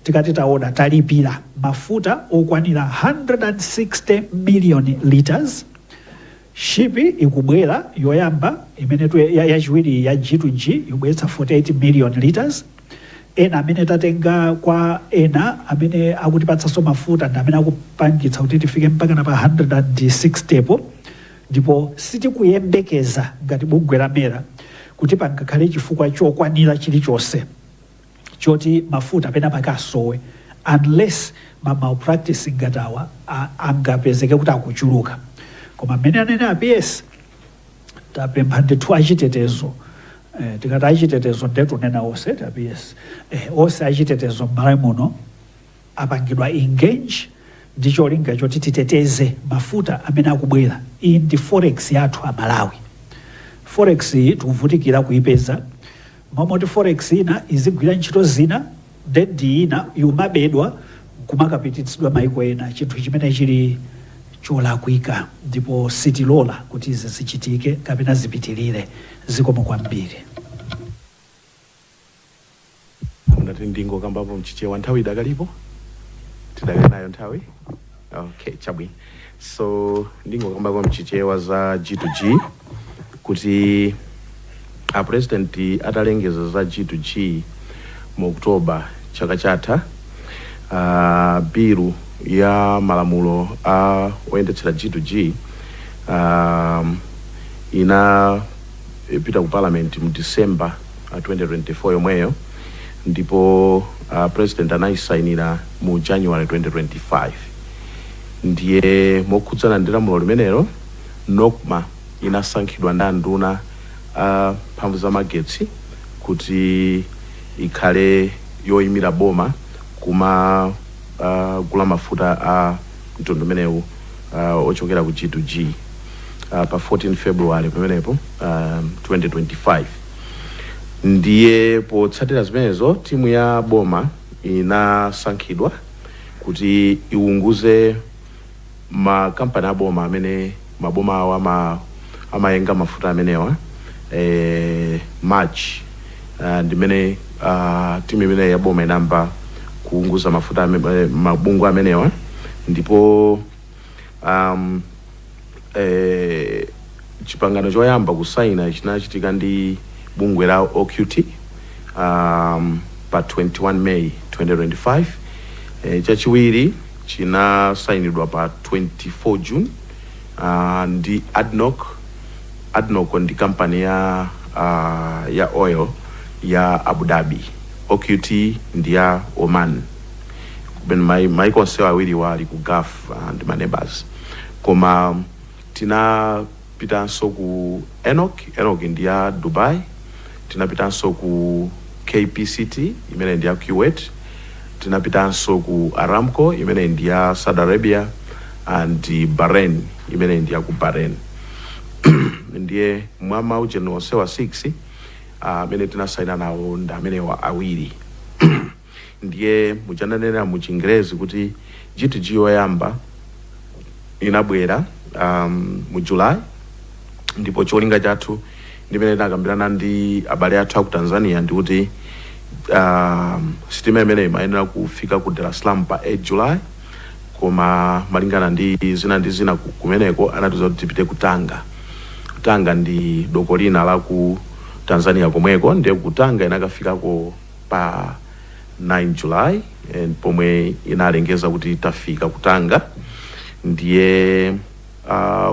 tikati taoda, talipira mafuta okwanira 160 million liters. Ship ikubwera yoyamba imene yachiwiri ya G2G ikubweretsa 48 million liters. Ena amene tatenga kwa ena amene akutipatsanso mafuta ndi amene akupangitsa kuti tifike mpaka na pa 160 po. Ndipo sitikuyembekeza ngati bungwe la MERA kuti pangakhale chifukwa chokwanira chilichonse choti mafuta pena pakasowe, unless ma malpractice ngati awa angapezeke kuti akuchuluka. Koma mmene anene a PS, tapempha ndithu achitetezo, tikati achitetezo ndetunena onse ta PS, onse achitetezo m'Malawi muno apangidwa engage ndi cholinga choti titeteze mafuta amene akubwera. Iyi ndi forex yathu a Malawi. Forex iyi tikuvutikira kuipeza. Momoti forex ina izigwira ntchito zina, then ina yumabedwa kumakapititsidwa maiko ena, chinthu chimene chili cholakwika, ndipo sitilola kuti izi zichitike kapena zipitirire. Zikomo kwambiri. Ndati ndingokambapo mchichewa. Nthawi idakalipo? Tidakali nayo nthawi? Okay, chabwino. So ndingokambapo mchichewa za G2G, kuti a President atalengeza za G2G mu October chaka chatha, bilu ya malamulo a oyendetsera G2G inapita ku Parliament mu December 2024 yomweyo, ndipo President anayisayinira mu January 2025. Ndiye mokhudzana ndi lamulo limenelo, NOCMA inasankhidwa ndi anduna a mphamvu za magetsi kuti ikhale yoyimira boma kuma gula mafuta a mtundu umenewu ochokera ku G2G pa 14 February pamenepo 2025. Ndiye potsatira zimenezo, timu ya boma inasankhidwa kuti iwunguze makampani aboma amene maboma awo amayenga mafuta amenewa. March ndimene timu imene ya boma inamba kuunguza mafuta mabungwe amenewa, ndipo chipangano choyamba kusaina chinachitika ndi bungwe la OQT pa 21 May 2025. Chachiwiri chinasayinidwa pa 24 June ndi ADNOC. ADNOC ndi kampani ya oil ya Abu Dhabi, OQT ndi ya Oman. Kumene maiko onsewa awiriwa ali ku Gulf ndi ma neighbors. Koma tinapitanso ku ENOC. ENOC ndi ya Dubai. Tinapitanso ku KPCT, imene ndi ya Kuwait. Tinapitanso ku Aramco, imene ndi ya Saudi Arabia, and Bahrain, imene ndi ya ku Bahrain. Ndiye mwa maujeni onsewa 6 amene tinasaina nawo ndi amenewa awiri. Ndiye muchananena mu Chingerezi kuti G2G yoyamba inabwera mu July, ndipo cholinga chathu ndimene tinakambirana ndi abale athu aku Tanzania ndikuti sitima imene imayenera kufika ku Dar es Salaam pa 8 July, koma malingana ndi zina ndi zina kumeneko anatiuza kuti tipite ku Tanga. Tanga ndi doko lina la ku Tanzania komweko. Ndiye ku Tanga inakafikako pa 9 July, and pomwe inalengeza kuti tafika ku Tanga. Ndiye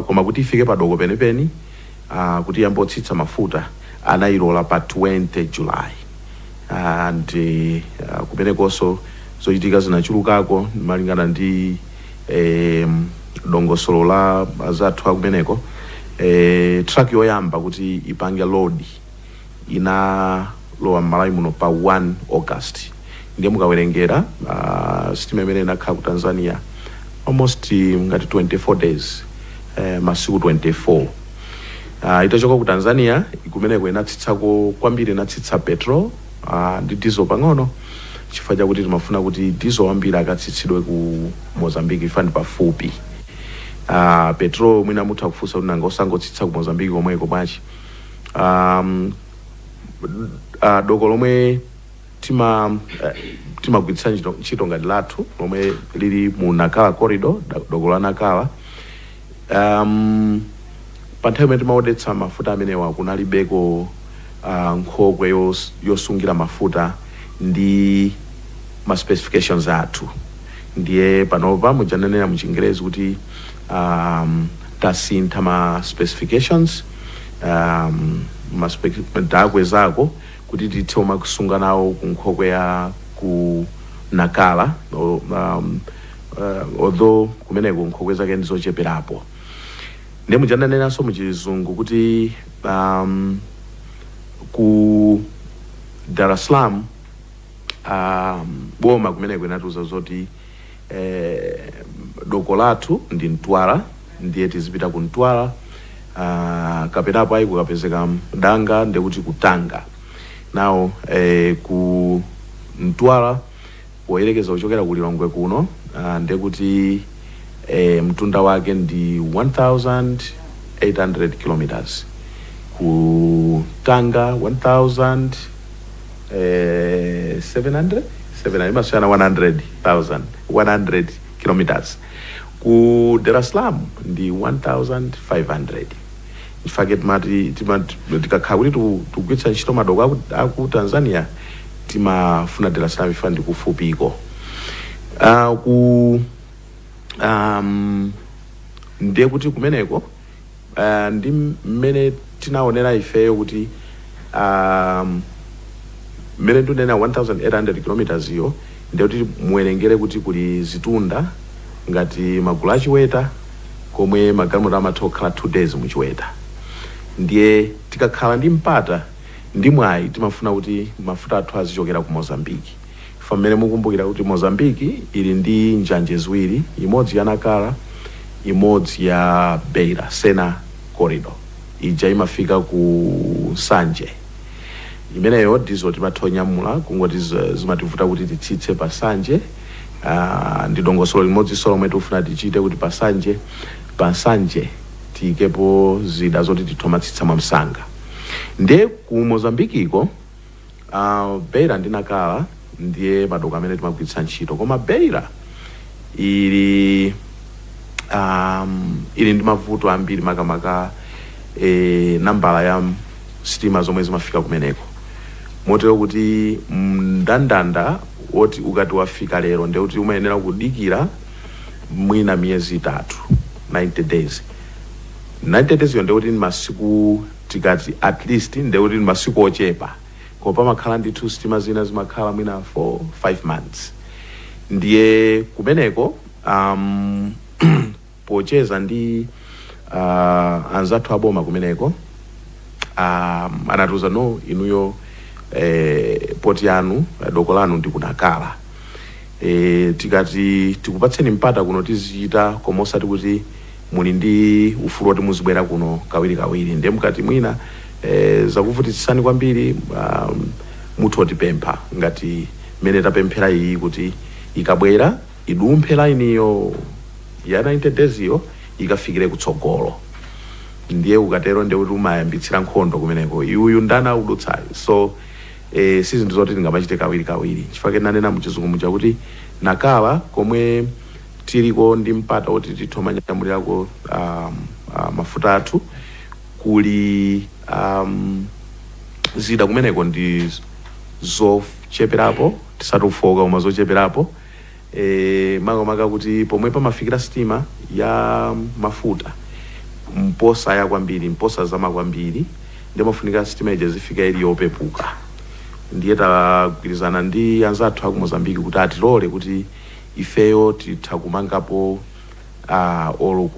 koma kuti ifike padoko penipeni kuti iyambotsitsa mafuta, anayilola pa 20 July. And kumenekonso zochitika zinachulukako malingana ndi dongosolo la zathu akumeneko. Truck yoyamba kuti ipange load inalowa m'Malawi muno pa 1 August. Ndiye mukawerengera, sitima imene inakhala ku Tanzania almost ngati 24 days, masiku 24. Itachoka ku Tanzania kumeneko inatsitsako kwambiri, inatsitsa petrol ndi diesel pang'ono, chifukwa chakuti timafuna kuti diesel wambiri akatsitsidwe ku Mozambique, ifa ndi pafupi. Petrol mwina mutha kufunsa kuti nanga osangotsitsa ku Mozambique komweko bwanji? Doko lomwe timagwiritsa ntchito ngati lathu lomwe lili mu Nakala corridor, doko la Nakala, pa nthawi imene timaodetsa mafuta amenewa kunalibeko nkhokwe yosungira mafuta ndi ma specifications athu. Ndiye panopa mujanenera mu Chingerezi kuti tasintha ma specifications, takwezako kuti tithe kumakusunga nawo ku nkhokwe ya ku Nakala, although kumeneko nkhokwe zake ndizocheperapo. Ndiye mujanenenanso muchizungu kuti ku Dar es Salaam, boma kumeneko inatiuza zoti doko lathu ndi Mtwara, ndiye tizipita ku Mtwara. Kapenapo ayi, kukapezeka danga ndekuti ku Tanga. Now ku Mtwara, poyerekeza kuchokera ku Lilongwe kuno, ndekuti mtunda wake ndi 1800 kilometers, ku Tanga 1000 700 700, imasiyana 100,000 100 kilometers, ku Dar es Salaam ndi 1500. Ifake timati tikakhala kuti tikugwiritsa ntchito madoko aku Tanzania, timafuna Dar es Salaam ifa ndi kufupiko. Ku ndiye kuti kumeneko ndi mmene tinaonera ifeyo kuti mmene ndinena 1800 kilometers iyo, ndiye kuti muwerengere kuti kuli zitunda ngati magulu achiweta komwe magalimoto amatha kukhala 2 days muchiweta. Ndiye tikakhala ndi mpata ndi mwayi, timafuna kuti mafuta athu azichokera ku Mozambiki. Fa mmene mukumbukira kuti Mozambiki ili ndi njanje ziwiri, imodzi ya Nakala, imodzi ya Beira Sena corridor ija imafika ku Nsanje. Imeneyo ndizo timatha kunyamula, kungoti zimativuta kuti titsitse pa Nsanje. Ndi dongosolo limodzinso lomwe tikufuna tichite kuti pa Nsanje tiyikepo zida zoti tithomatsitsa mwamsanga. Ndiye ku Mozambikiko, Beira ndi Nakala ndiye madoko amene timagwiritsa ntchito, koma Beira ili ndi mavuto ambiri, makamaka nambala ya sitima zomwe zimafika kumeneko, motero kuti mndandanda woti ukati wafika lero, ndiye kuti umayenera kudikira mwina miyezi 3, 90 days. 90 days yo ndekuti ni masiku, tikati at least ndekuti ni masiku ochepa, koma pamakhala ndithu sitima zina zimakhala mwina 4 5 months. Ndiye kumeneko pocheza ndi anzathu aboma kumeneko, anatiuza, "No, inuyo poti yanu, doko lanu ndi kunakala. Tikati tikupatseni mpata kuno tizichita, koma osati kuti muli ndi ufulu woti muzibwera kuno kawiri kawiri. Ndiye mukati mwina zakuvutitsani kwambiri, mutha kutipempha ngati mmene tapemphera iyi kuti ikabwera idumphe lainiyo ya 90 days iyo, ikafikire kutsogolo." Ndiye ukatero ndiye kuti umayambitsira nkhondo kumeneko, iuyu ndana udutsayo. So si zinthu zoti tingamachite kawiri kawiri, chifukwa nanena muchizungu chakuti Nakala komwe tiliko ndi mpata woti tithomanyamulirako mafuta athu, kuli zida kumeneko ndi zocheperapo, tisati kufoka koma zocheperapo, makamaka kuti pomwe pamafikira sitima ya mafuta mposa ya kwambiri, mposa zama kwambiri, ndiye mafunika sitima ija zifika ili yopepuka. Ndiye tagwirizana ndi anzathu aku Mozambiki kuti atilole kuti ifeyo titha kumangapo olo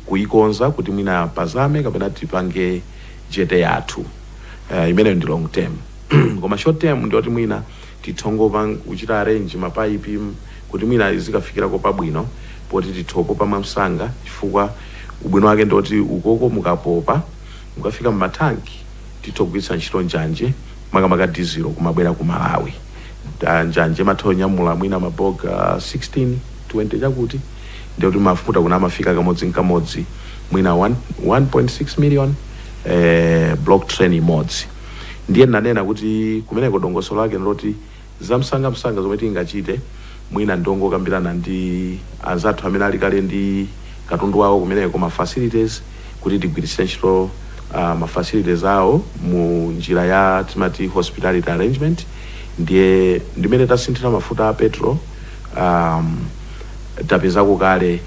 kuikonza kuti mwina pazame kapena tipange jetty yathu. Imeneyo ndi long term, koma short term ndiyoti mwina tithongopa kuchita arrange mapaipi kuti mwina zikafikirako pabwino poti tithopopa mwamsanga, chifukwa ubwino wake ndoti ukoko mukapopa mukafika mmathanki, tithogwiritsa ntchito njanje, makamaka dizelo, kumabwera ku Malawi. Njanje imatha kunyamula mwina maboga 16 20 chakuti, ndikuti mafuta kuna amafika kamodzi nkamodzi mwina 1 1.6 million block train imodzi. Ndiye nanena kuti kumeneko dongosolo lake ndiloti zamsangamsanga zomwe tingachite mwina ndongokambirana ndi anzathu amene ali kale ndi katundu wawo kumeneko, ma facilities, kuti tigwiritse ntchito ma facilities awo mu njira ya timati hospitality arrangement. Ndiye ndimene tasinthira mafuta a petrol, tapezako kale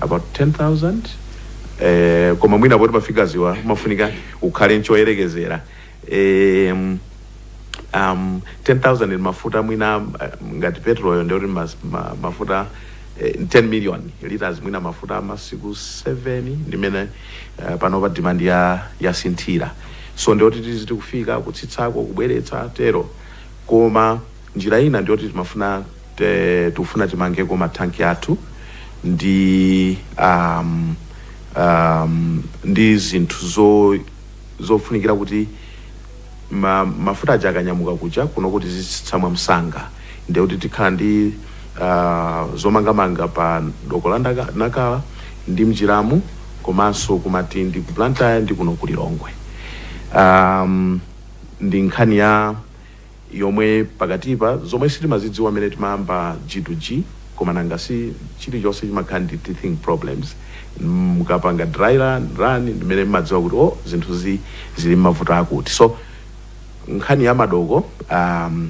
about 10,000, koma mwina poti mafikaziwa mafunika ukhale nchoyerekezera. 10,000 ni mafuta mwina ngati petrol, ndiyoti mafuta 10 million liters, mwina mafuta masiku 7, ndimene panopa demand ya yasinthira. So ndiyoti tiziti kufika kutsitsako kubweretsa tero. Koma njira ina ndiyoti timafuna tikufuna timangeko mathanki athu ndi ndi zinthu zofunikira kuti mafuta aja akanyamuka kuja kuno kuti zitsitsa mwamsanga. Ndiye kuti tikhala ndi zomangamanga pa doko la Nakala ndi Mchiramu, komanso kumatindi ku Blantyre ndi kuno ku Lilongwe. Ndi nkhani ya yomwe pakatipa zomwe sitimazidziwa amene timayamba G2G, koma nanga si chilichonse chimakhala ndi teething problems. Mukapanga dry run ndimene mmadziwa kuti, oh, zinthu zili mmavuto akuti. So nkhani ya madoko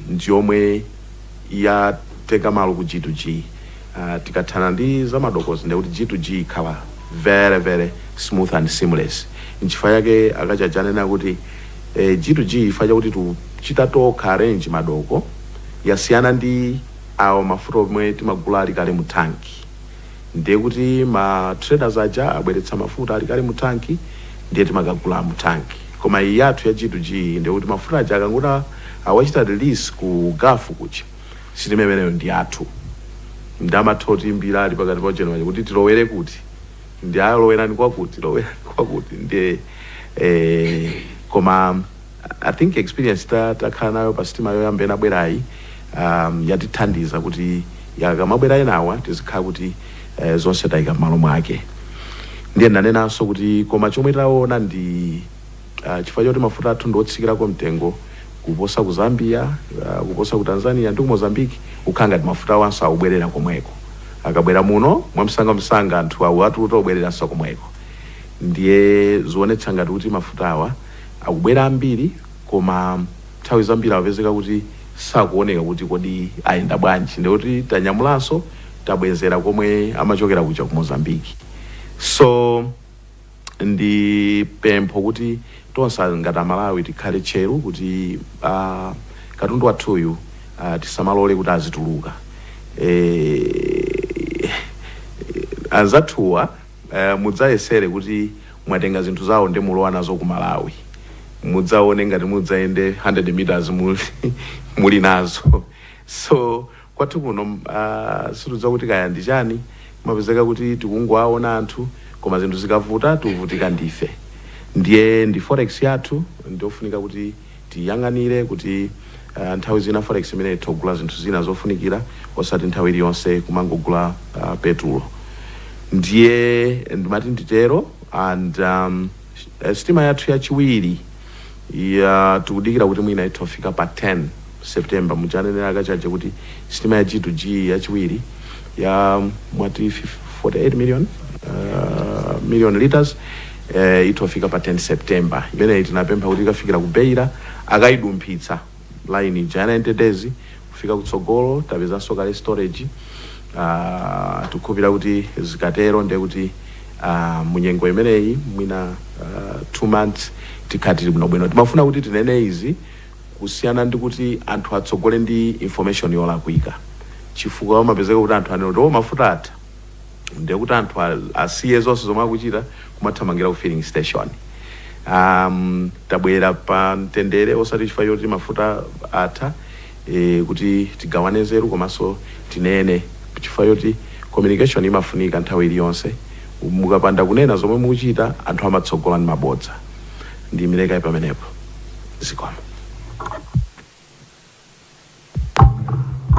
ndiyomwe yatenga malo ku G2G. Tikathana ndi za madokozi, ndekuti G2G ikhala very very smooth and seamless. Nchifukwa yake akachaja anena kuti G2G, chifukwa chakuti tuchita tokha arrange madoko, yasiyana ndi awo mafuta omwe timagula ali kale mu tanki. Ndiye kuti ma traders aja abweretsa mafuta ali kale mu tanki, ndiye timakagula mu tanki. Koma iyi yathu ya G2G, ndiye kuti mafuta aja akanguti awachita release ku Gulf kuja, sitima imeneyo ndi yathu. Ndamatha kutiimbira ali pakati pa January kuti tilowere kuti, ndi alowerani kwakuti, lowerani kwakuti. Ndiye koma I think experience takhala nayo pa sitima yoyamba inabwerayi yatithandiza kuti yakamabwera enawa tizikhala kuti zonse tayika m'malo mwake. Ndiye ndanenanso kuti koma chomwe taona ndi chifukwa choti mafuta athu ndiotsikirako mtengo kuposa ku Zambia, kuposa ku Tanzania ndi ku Mozambique, kukhala ngati mafuta awanso akubwerera komweko. Akabwera muno mwamsangamsanga, anthu awo atuluta obwereranso komweko. Ndiye zionetsa ngati kuti mafuta awa akubwera ambiri, koma nthawi zambiri apezeka kuti sakuoneka kuti kodi ayenda bwanji. Ndikuti tanyamulanso, tabwezera komwe amachokera kuja ku Mozambique. So ndi pempho kuti tonse ngati Amalawi tikhale tcheru kuti katundu wathuyu tisamalole kuti azituluka. Anzathuwa mudzayesere kuti mwatenga zinthu zawo ndi mulowa nazo ku Malawi, mudzaone ngati mudzayende 100 meters muli nazo. So kwathu kuno situdziwa kuti kaya ndi chani, mapezeka kuti tikungowaona anthu, koma zinthu zikavuta tikuvutika ndife. Ndiye ndi forex yathu, ndiofunika kuti tiyang'anire kuti nthawi zina forex imene itogula zinthu zina zofunikira, osati nthawi iliyonse kumangogula petulo. Ndiye ndimati nditero. And sitima yathu yachiwiri ya tikudikira kuti mwina itofika pa 10 September. Muchanenera akachaje kuti sitima ya G2G yachiwiri ya mwati 48 million liters itofika pa 10 September. Imeneyi tinapempha kuti ikafikira ku Beira, akayidumphitsa line ija ya 90 days kufika kutsogolo. Tapezanso kale storage. Tikukhulupirira kuti zikatero ndiye kuti munyengo imeneyi mwina 2 months tikhala tili bwinobwino. Timafuna kuti tinene izi kusiyana ndi kuti anthu atsogole ndi information yolakwika, chifukwa amapezeka kuti anthu anena kuti, "Oh, mafuta atha," ndiye kuti anthu asiye zonse zomwe akuchita kumathamangira ku filling station. Tabwera pa mtendere, osati chifukwa choti mafuta atha, kuti tigawane nzeru komanso tinene, chifukwa choti communication imafunika nthawi iliyonse. Mukapanda kunena zomwe mukuchita, anthu amatsogola ndi mabodza. Ndi mileka pamenepo. Zikomo.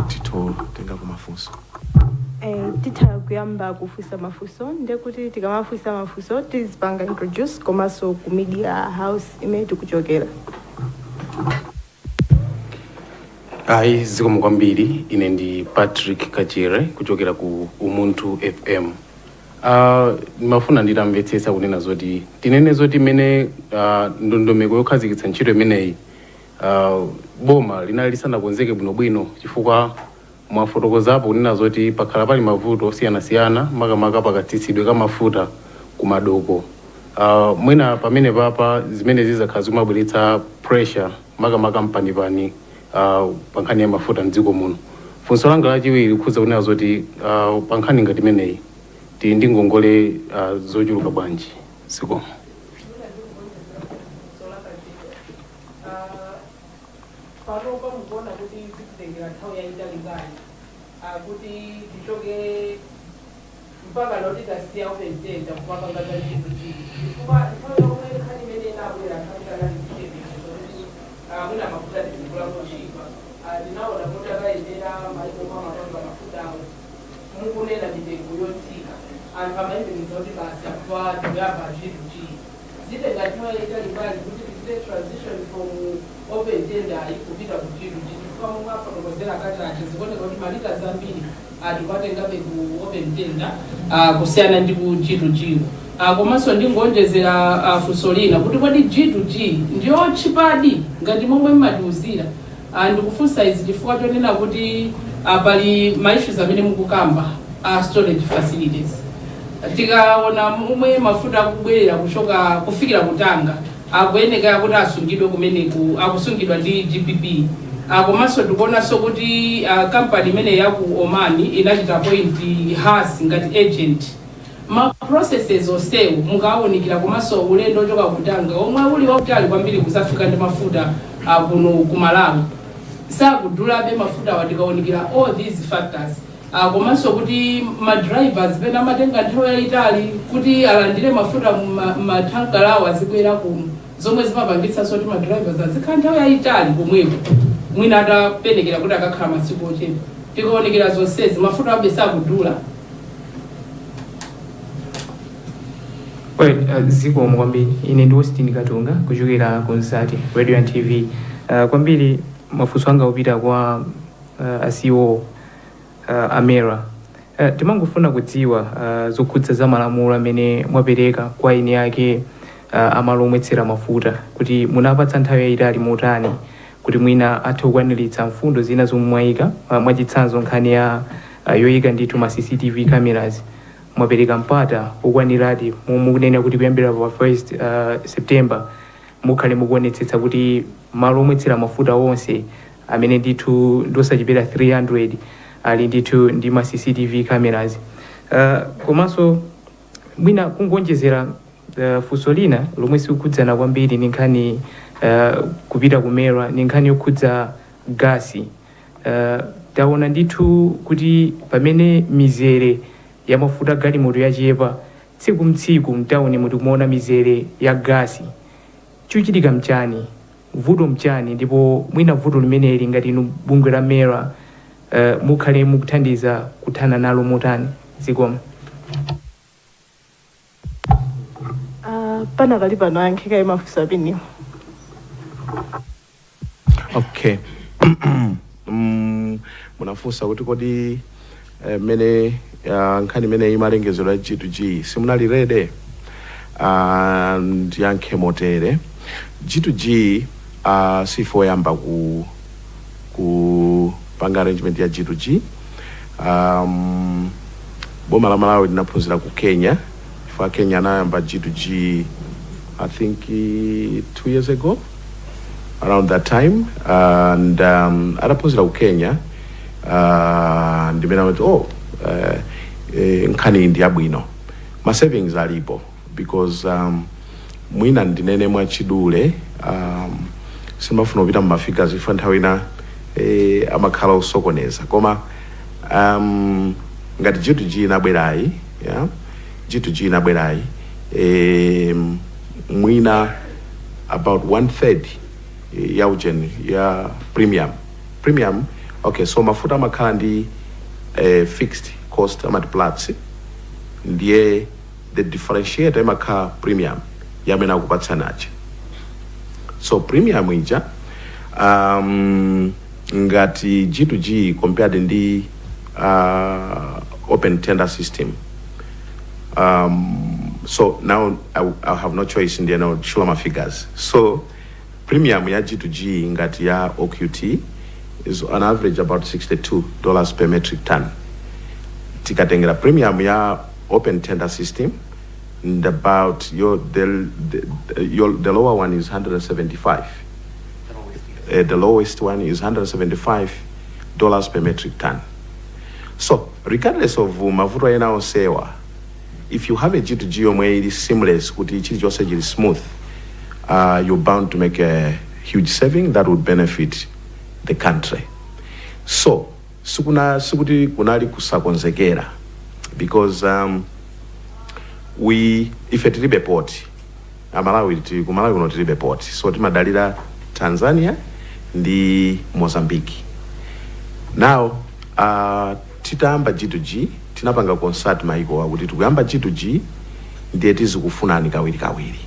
Titho tenga kumafunso. Titha kuyamba kufunsa mafunso. Ndekuti tikamafunsa mafunso tizipanga introduce komanso ku media house imene tikuchokera. Ayi, zikomo kwambiri. Ine ndi Patrick Kachere kuchokera ku Umunthu FM. Ndimafuna nditamvetsetsa kunena zoti tinene zoti imene ndondomeko yokhazikitsa ntchito imeneyi, boma linali lisanakonzeke bwinobwino, chifukwa mwafotokozapo kunena zoti pakhala pali mavuto osiyanasiyana, makamaka pakatsitsidwe ka mafuta kumadoko. Mwina pamene papa zimene zizakhala zimabweretsa pressure, makamaka mpanipani pa nkhani ya mafuta mdziko muno. Funso langa lachiwiri likhudza kunena zoti pa nkhani ngati imeneyi tili ndi ngongole zochuluka bwanji? Zikomo. Panopa mukuona kuti zititengera nthawi yayitali bwanji kuti tichoke mpaka loti tasiya open tender kumapanga za G2G? Chifukwa G2G, zitenga nthawi yayitali bwanji kuti tichite transition from open tender kupita ku G2G? Chifukwa momwe afotokozera katache, zikuoneka kuti malita zambiri tikuwatengabe ku open tender kusiyana ndi ku G2G. Komanso ndingonjezera funso lina kuti kodi G2G ndiyotchipadi ngati momwe mmatiuzira? Ndikufunsa izi chifukwa chonena kuti pali ma issues amene mukukamba a storage facilities. Tikaona momwe mafuta akubwerera kuchoka kufikira kutanga, akuyenekera kuti asungidwe kumeneku, akusungidwa ndi GPP. Komanso tikuonanso kuti kampani imene yaku Oman inachita appoint Hass ngati agent. Ma processes onsewo mukawunikira, komanso ulendo ochoka kutanga omwe uli wautali kwambiri kuzafika ndi mafuta kuno ku Malawi, sakudulabe mafuta awa tikawunikira all these factors? Komanso kuti ma drivers pena amatenga nthawi yayitali kuti alandire mafuta mathankala awo azibwera kuno, zomwe zimapangitsanso kuti ma drivers azikhala nthawi yayitali komweko, mwina atapenekera kuti akakhala masiku ochepa. Tikaonekera zonsezi, mafuta abe sakudula? Well, zikomo kwambiri. Ine ndi Austin Katunga kuchokera ku Mzati Radio and TV. Kwambiri mafunso anga kupita kwa a CEO a MERA. Timangofuna kudziwa zokhudza za malamulo amene mwapereka kwa eni ake amalo omwetsera mafuta, kuti munapatsa nthawi yayitali motani kuti mwina athe kukwaniritsa mfundo zina zomwe mwayika. Mwachitsanzo nkhani ya yoyika ndithu ma CCTV cameras, mwapereka mpata wokwaniradi mukunena kuti kuyambira pa 1st September mukhale mukuonetsetsa kuti malo omwetsera mafuta onse amene ndithu ndosachepera 300 ali ndithu ndi ma CCTV cameras. Komanso mwina kungonjezera funso lina lomwe sikukhudzana kwambiri ndi nkhani kupita ku MERA, ni nkhani yokhudza gasi. Taona ndithu kuti pamene mizere ya mafuta galimoto yachepa, tsiku mtsiku mtawuni mutikumaona mizere ya gasi. Chikuchitika mchani? Vuto mchani? Ndipo mwina vuto limeneli ngati inu bungwe la MERA mukhale mukuthandiza kuthana nalo motani? Zikomo. Panakali pano ayankhe kaye mafunso amenewo. Okay, munafunsa kuti kodi mmene nkhani imene imalengezedwa ya G2G simunali ready? Ndiyankhe motere: G2G sife oyamba kupanga arrangement ya G2G. Boma la Malawi linaphunzira ku Kenya, chifukwa Kenya anayamba G2G, I think 2 years ago, around that time, and ataphunzira ku Kenya ndimene amati, oh, nkhani iyi ndi yabwino, ma savings alipo, because mwina ndinene mwachidule, simafuna kupita muma figures chifukwa nthawi ina amakhala osokoneza, koma ngati G2G inabwerayi, yeah? G2G inabwerayi, mwina about one third ya ujeni ya premium. Okay, so mafuta amakhala ndi fixed cost, amati Platts, ndiye the differentiator imakhala premium yamene akupatsanacha. So premium ija, ngati G2G compared ndi open tender system, so now I have no choice, ndiye now show my figures. So premium ya G2G ngati ya OQT is on average about $62 per metric ton. Tikatengera premium ya open tender system and about your the lower one is 175, the lowest one is $175 per metric ton. So regardless of mavuto ena onsewa, if you have a G2G yomwe ili seamless, kuti chilichonse chili smooth, you're bound to make a huge saving that would benefit the country. So sikuna sikuti kunali kusakonzekera, because we ife tilibe port, amalawi ku Malawi kuno tilibe port, so timadalira Tanzania ndi Mozambique. Now titayamba G2G, tinapanga consult maiko akuti tikuyamba G2G. Ndiye tizikufunani kawiri kawiri.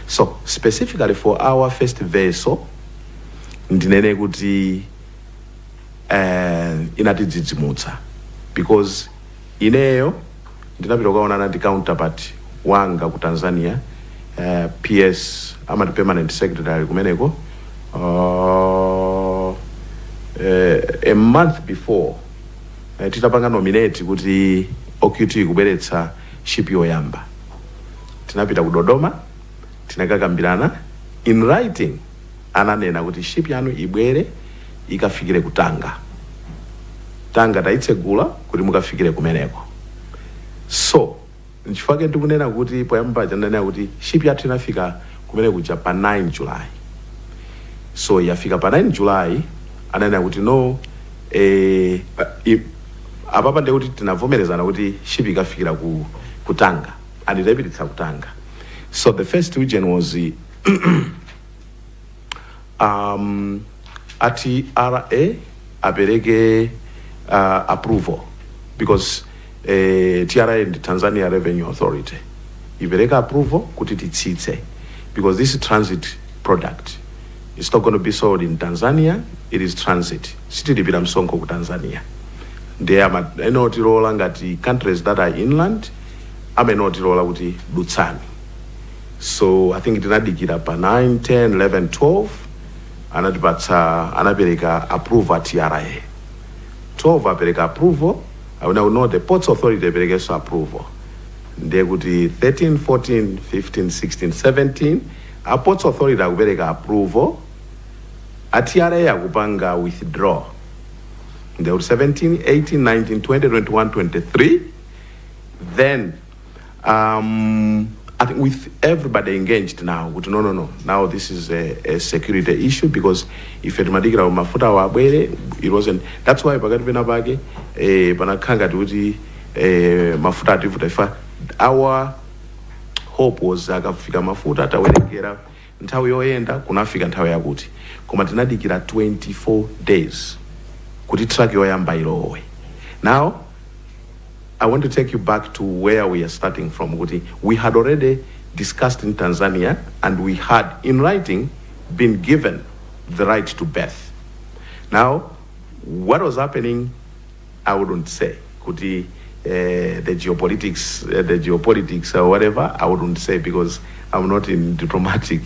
So specifically for our first vessel, ndinene kuti inatidzidzimutsa because ineyo ndinapita kukaonana ndi counterpart wanga ku Tanzania, PS, amati permanent secretary kumeneko, a month before titapanga nominate kuti OQT kubweretsa ship yoyamba. Tinapita ku Dodoma, tinakakambirana in writing. Ananena kuti ship yanu ibwere ikafikire ku Tanga. Tanga tayitsegula kuti mukafikire kumeneko. So nchifukwa ndikunena kuti poyamba chandanena kuti ship yathu inafika kumene kuja pa 9 July. So yafika pa 9 July, ananena kuti no, apapa ndiye kuti tinavomerezana kuti ship ikafikira ku Tanga and itayipititsa ku Tanga. So the first region was a TRA apereke approval because TRA ndi Tanzania Revenue Authority, ipereke approval kuti titsitse because this is transit product. It's not going to be sold in Tanzania, it is transit. Sitilipira msonkho ku Tanzania. Ndiye amenotilola ngati countries that are inland, amenotilola kuti dutsani. So I think tinadikira pa 9, 10, 11, 12, anatipatsa, anapereka approval a TRA. 12 apereka approval, I will know the Ports Authority aperekenso approval. Ndiye kuti 13, 14, 15, 16, 17, a Ports Authority akupereka approval, a TRA akupanga withdraw. Ndiye kuti 17, 18, 19, 20, 21, 23. Then I think with everybody engaged now, kuti no, now this is a security issue because ife timadikira mafuta awo abwere, it wasn't. That's why pakati pena pake panakhala ngati kuti mafuta ativuta ifa. Our hope was akafika mafuta, atawerengera nthawi yoyenda, kunafika nthawi yakuti, koma tinadikira 24 days kuti truck yoyamba ilowe. Now I want to take you back to where we are starting from. Kuti we had already discussed in Tanzania and we had in writing been given the right to berth. Now, what was happening, I wouldn't say. Kuti the geopolitics or whatever, I wouldn't say because I'm not in diplomatic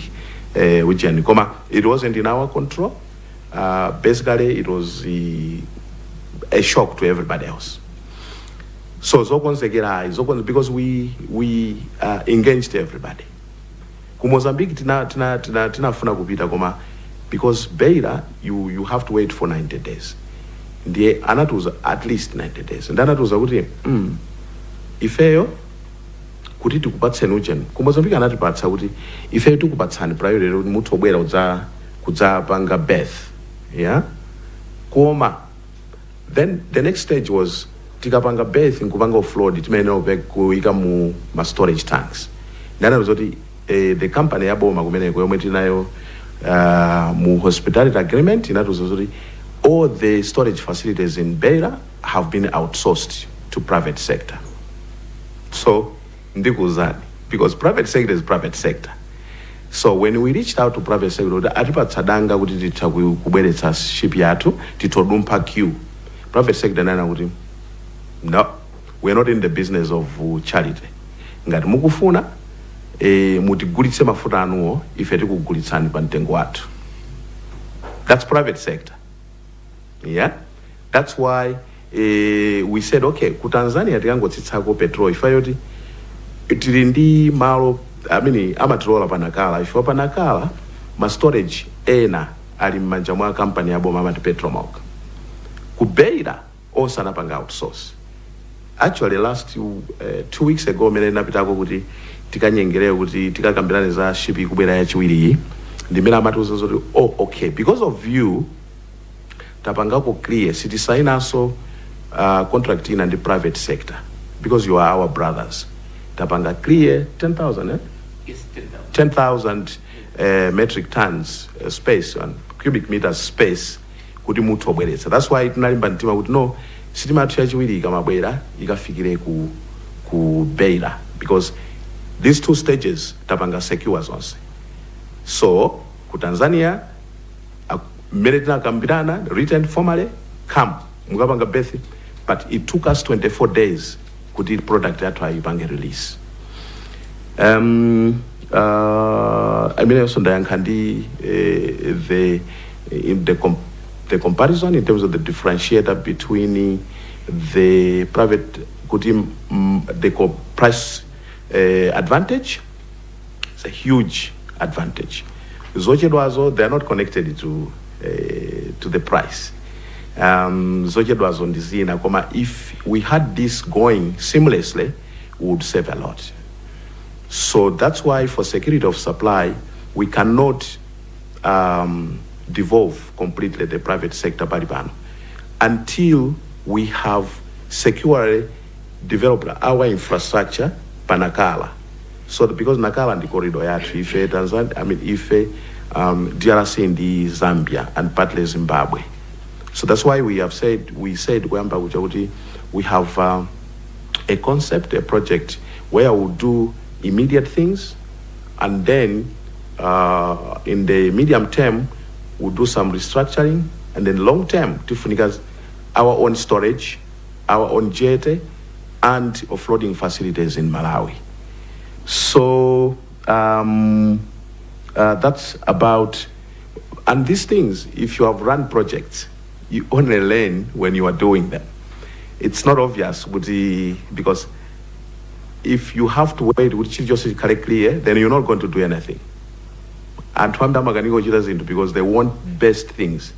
region. Koma, it wasn't in our control. Basically, it was a shock to everybody else. So zokonzekera because we engaged everybody. Ku Mozambique tinafuna kupita koma because Beira, you have to wait for 90 days. Ndiye anatiuza at least 90 days. Ndiye anatiuza kuti ifeyo kuti tikupatseni ujeni. Ku Mozambique anatipatsa kuti ifeyo tikupatsani priority kuti muthu obwera kudzapanga berth. Yeah? Koma then the next stage was tikapanga berth nkupanga offload, timayenera kuyika mu ma storage tanks. Ndanena kuti the company yaboma kumeneko yomwe tinayo mu hospitality agreement inatiuza kuti all the storage facilities in Beira have been outsourced to private sector. So ndikuuzani, because private sector is private sector. So when we reached out to private sector kuti atipatsa danga kuti titha kubweretsa ship yathu, titodumpha queue, private sector nana kuti no, we are not in the business of charity. Ngati mukufuna mutigulitse mafuta anuwo, ife tikugulitsani pa mtengo wathu. That's private sector. Yeah, that's why we said okay, ku Tanzania tikangotsitsako petrol ife yoti tili ndi malo, I mean, amatilola pa Nacala. Ife pa Nacala ma storage ena ali m'manja mwa kampani yaboma amati Petromoc. Ku Beira onse anapanga outsource. Actually, last 2 weeks ago mene ndinapitako kuti tikanyengerere kuti tikakambirane za ship ikubwera yachiwiri iyi, ndimene amatiuza zoti oh, okay, because of you tapangako clear, sitisainanso contract ina ndi private sector because you are our brothers. Tapanga clear 10,000, eh? Yes, 10,000. 10,000 metric tons space and cubic meters space kuti muthu obweretsa. That's why tinalimba mtima kuti no, sitima yathu yachiwiri ikamabwera ikafikire ku Beira because These two stages tapanga secure zonse. So ku Tanzania, mmene tinakambirana written formally, come mukapanga berth, but it took us 24 days kuti product yathu ayipange release. Imeneyonso ndayankha ndi the in the com the comparison in terms of the differentiator between the private kuti the price advantage. It's a huge advantage. Zochedwazo, they are not connected to the price. Zochedwazo ndi zina, koma if we had this going seamlessly, we would save a lot. So that's why for security of supply, we cannot devolve completely the private sector pali until we have securely developed our infrastructure pa Nacala. So because Nacala ndi corridor yathu ife Tanzania, I mean ife DRC ndi Zambia and partly Zimbabwe. So that's why we have said, we said kuyamba kuja kuti we have a concept, a project where we'll do immediate things, and then in the medium term we'll do some restructuring, and then long term tifunika our own storage, our own jetty and offloading facilities in Malawi. So that's about, and these things, if you have run projects, you only learn when you are doing them. It's not obvious kuti, because if you have to wait kuti chilichonse chikhale clear, then you're not going to do anything. Anthu ambiri amakanika kuchita zinthu because they want best things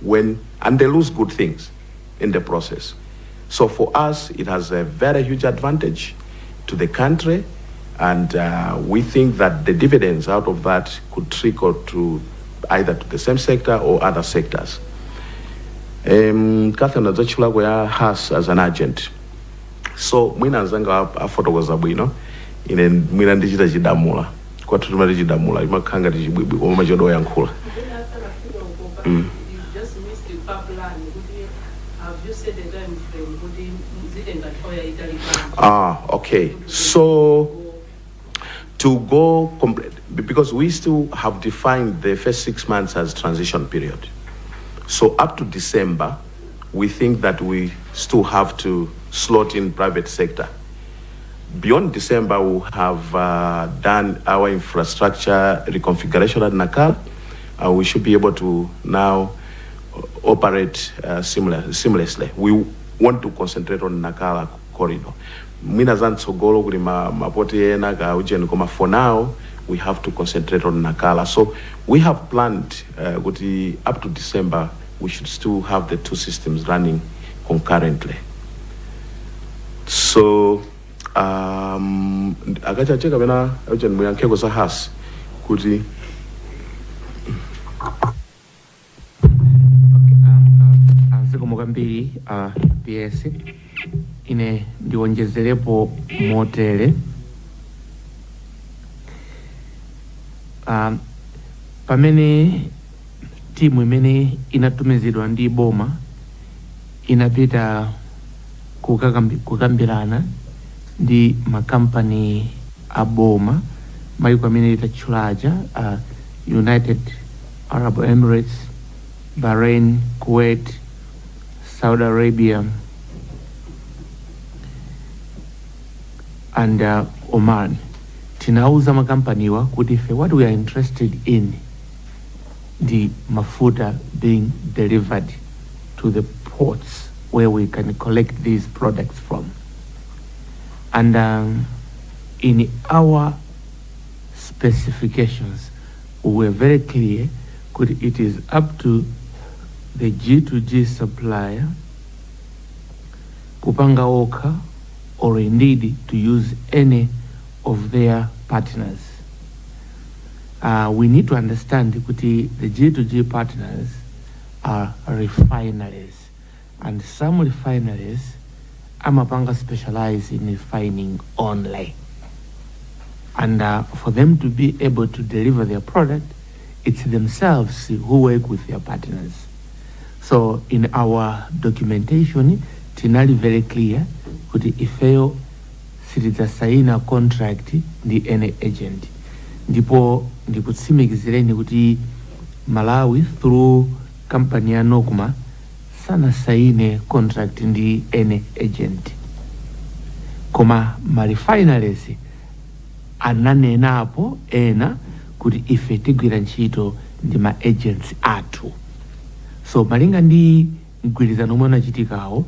when, and they lose good things in the process. So for us, it has a very huge advantage to the country, and we think that the dividends out of that could trickle to either to the same sector or other sectors. Catherine adzatchulako ya Hass as an agent. So mwina anzanga afotokoza bwino, ine mwina ndichita chidamula. Kwathu timati chidamula, imakhala ngati chibwibwi koma machodo oyankhula. You just missed the plan kuti have you set a time frame kuti zitenga nthawi yayitali bwanji? Ah, okay. So to go complete, because we still have defined the first 6 months as transition period. So up to December, we think that we still have to slot in private sector. Beyond December, we'll have done our infrastructure reconfiguration at Nacala. We should be able to now operate seamlessly. We want to concentrate on Nacala corridor. Mwina za mtsogolo kuli mapoti ena ka ujeni, koma for now we have to concentrate on Nacala. So we have planned kuti up to December we should still have the two systems running concurrently. So akachache kapena ujeni muyankheko za Hass kuti. Zikomo kwambiri, PS. Ine ndiwonjezerepo motere. Pamene timu imene inatumizidwa ndi boma inapita kukambirana ndi makampani a boma maiko amene itatchulaja, United Arab Emirates, Bahrain, Kuwait, Saudi Arabia and Oman, tinauza makampaniwa kuti ife what we are interested in ndi mafuta being delivered to the ports where we can collect these products from. And in our specifications, we were very clear kuti it is up to the G2G supplier kupanga okha or indeed to use any of their partners. We need to understand kuti the G2G partners are refineries, and some refineries amapanga specialize in refining only. And for them to be able to deliver their product, it's themselves who work with their partners. So in our documentation, tinali very clear kuti ifeyo Sitidzasayina contract ndi any agent, ndipo ndikutsimikizireni kuti Malawi through company ya NOCMA sanasayine contract ndi any agent, koma ma refineries ananenapo ena kuti ife tigwira ntchito ndi ma agents athu. So malinga ndi mgwirizano omwe unachitikawo,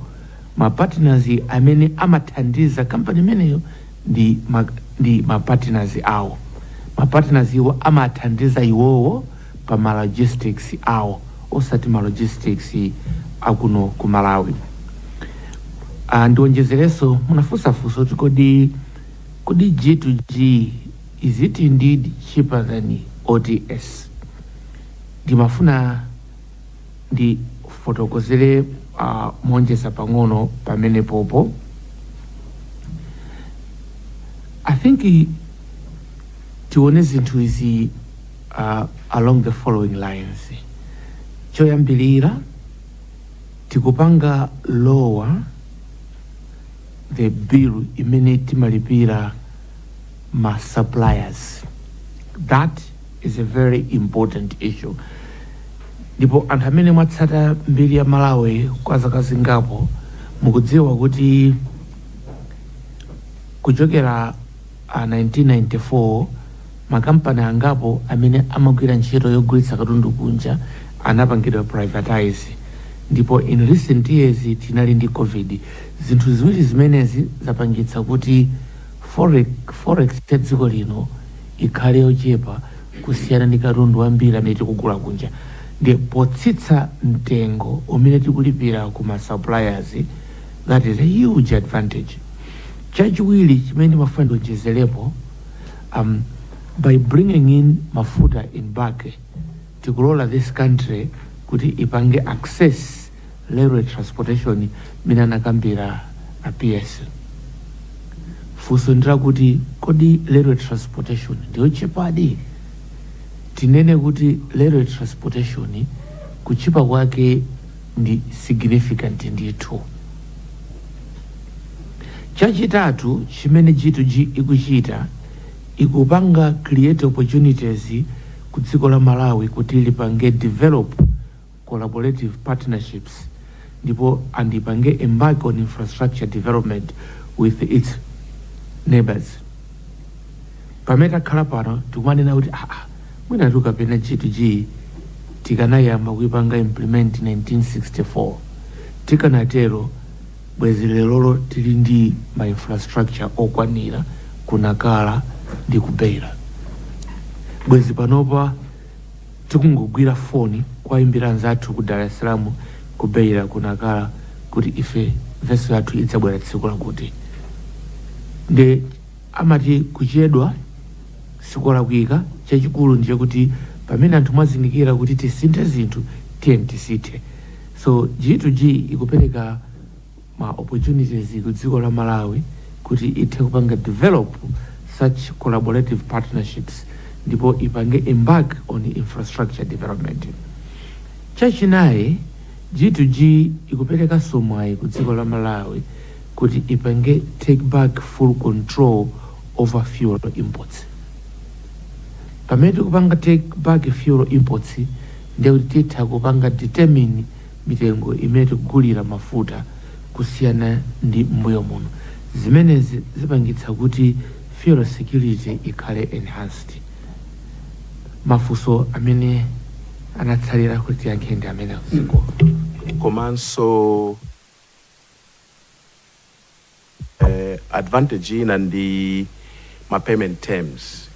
ma partners amene amathandiza kampani imeneyo ndi ma partners awo. Ma partners iwo amathandiza iwowo pa ma logistics awo, osati ma logistics akuno ku Malawi. Ndionjezerenso, munafunsafunsa kuti kodi G2G, is it indeed cheaper than OTS? Ndimafuna ndifotokozere monjeza pang'ono pamene popo. I think tione zinthu izi along the following lines. Choyambilira, tikupanga lower the bill imene timalipira ma suppliers. That is a very important issue, ndipo anthu amene mwatsata mbiri ya Malawi kwa zaka zingapo mukudziwa kuti kuchokera a 1994, makampani angapo amene amagwira ntchito yogulitsa katundu kunja anapangidwa privatize, ndipo in recent years tinali ndi COVID. Zinthu ziwiri zimenezi zapangitsa kuti forex ya dziko lino ikhale yochepa kusiyana ndi katundu wambiri amene tikugula kunja. Ndi potsitsa mtengo umene tikulipira ku ma suppliers, that is a huge advantage. Chachiwiri chimene ndimafuna ndionjezerepo, by bringing in mafuta in bulk, tikulola this country kuti ipange access railway transportation imene anakambira a PS. Funso ndirakuti, kodi railway transportation ndiyochepadi? Tinene kuti railway transportation kuchipa kwake ndi significant ndithu. Chachitatu chimene G2G ikuchita, ikupanga create opportunities ku dziko la Malawi kuti lipange develop collaborative partnerships ndipo andipange embark on infrastructure development with its neighbors. Pamene takhala pano tikumanena kuti mwina tukapena G2G tikanayamba kuipanga implement 1964, tikanatero bwezi lelolo tili ndi ma infrastructure okwanira ku Nacala ndi ku Beira. Bwezi panopa tikungogwira foni kwayimbira anzathu ku Dar es Salaam, ku Beira, ku Nacala, kuti ife vessel yathu idzabwera tsiku lakuti. Ndi amati kuchedwa sikolakwika. Chachikulu ndiye kuti pamene anthu mwazindikira kuti tisinthe zinthu, tiye tisinthe. So G2G ikupereka ma opportunities ku dziko la Malawi kuti ithe kupanga develop such collaborative partnerships ndipo ipange embark on infrastructure development. Chachinayi, G2G ikuperekanso mwayi ku dziko la Malawi kuti ipange take back full control over fuel imports. Pamene tikupanga take back fuel imports, ndiye kuti titha kupanga determine mitengo imene tikugulira mafuta kusiyana ndi mbuyo muno. Zimenezi zipangitsa kuti fuel security ikhale enhanced. Mafunso amene anatsalira kuti tiyankhe ndi amene ziko. Komanso advantage ina ndi ma payment terms.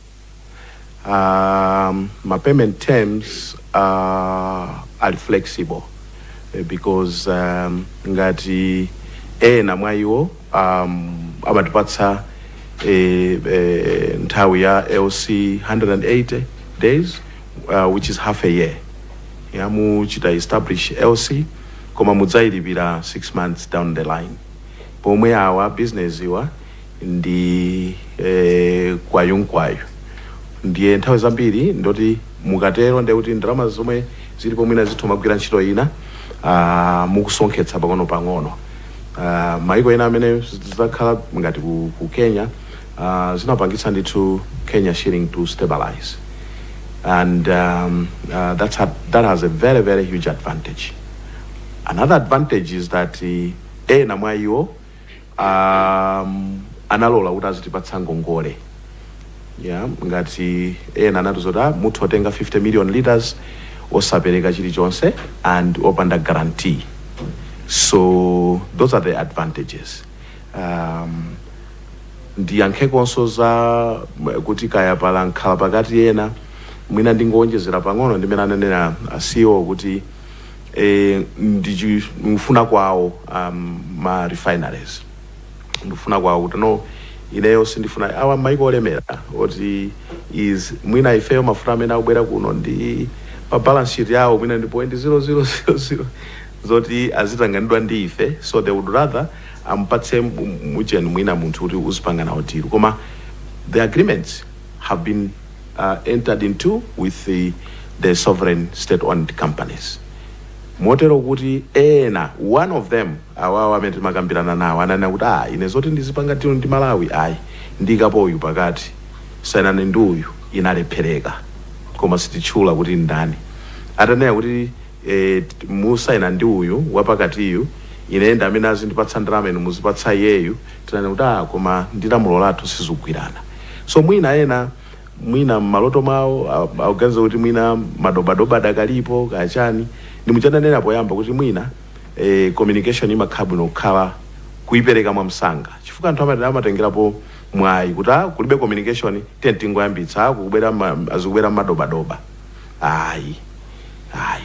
Ma payment terms are flexible because ngati ena mwa iwo amatipatsa nthawi ya LC 180 days, which is half a year. Ya muchita establish LC koma mudzayilipira 6 months down the line, pomwe awa business iwa ndi kwayunkwayu. Ndiye nthawi zambiri ndoti mukatero ndiye kuti ndalama zomwe zilipo mwina zithu magwira ntchito ina, mukusonkhetsa pang'ono pang'ono. Maiko ena amene zidakhala ngati ku Kenya, zinapangitsa ndithu Kenya shilling to stabilize, and that has a very, very huge advantage. Another advantage is that ena mwa iwo analola kuti azitipatsa ngongole, yeah, ngati ena anatizoti, ah, mutha kutenga 50 million liters osapereka chilichonse and opanda guarantee. So those are the advantages. Ndiyankhekonso za kuti kaya pala nkhala pakati ena, mwina ndingowonjezera pang'ono ndimene ananena a CEO kuti ndifuna kwawo ma refineries, ndifuna kwawo kuti no, ineyo sindifuna awa maiko olemera oti is mwina ifeyo mafuta amene akubwera kuno ndi pa balance sheet yawo mwina ndi 0.0000 zoti azitanganidwa ndi ife, so they would rather amupatse mujeni mwina munthu kuti uzipanga nawo deal. Koma the agreements have been entered into with the sovereign state owned companies, motero kuti ena, one of them, awawo amene timakambirana nawo, ananena kuti, ah, ine zoti ndizipanga deal ndi Malawi ayi, ndikapo uyu pakati, sainani ndi uyu. Inalephereka, koma sititchula kuti ndani. Atanena kuti musaina ndi uyu wapakatiyu, ine ndi amene azindipatsa ndalama, inu muzipatsa iyeyu, tinanena kuti, ah, koma ndi lamulo lathu sizigwirana. So mwina ena mwina mmaloto mwawo akuganiza kuti mwina madobadoba adakalipo kachani. Ndimuchananena poyamba kuti mwina communication imakhala bwino kukhala kuyipereka mwamsanga, chifukwa anthu amatengerapo mwayi kuti, ah, kulibe communication, tiye tingoyambitsa kukubwera azikubwera madobadoba. Ayi, ayi,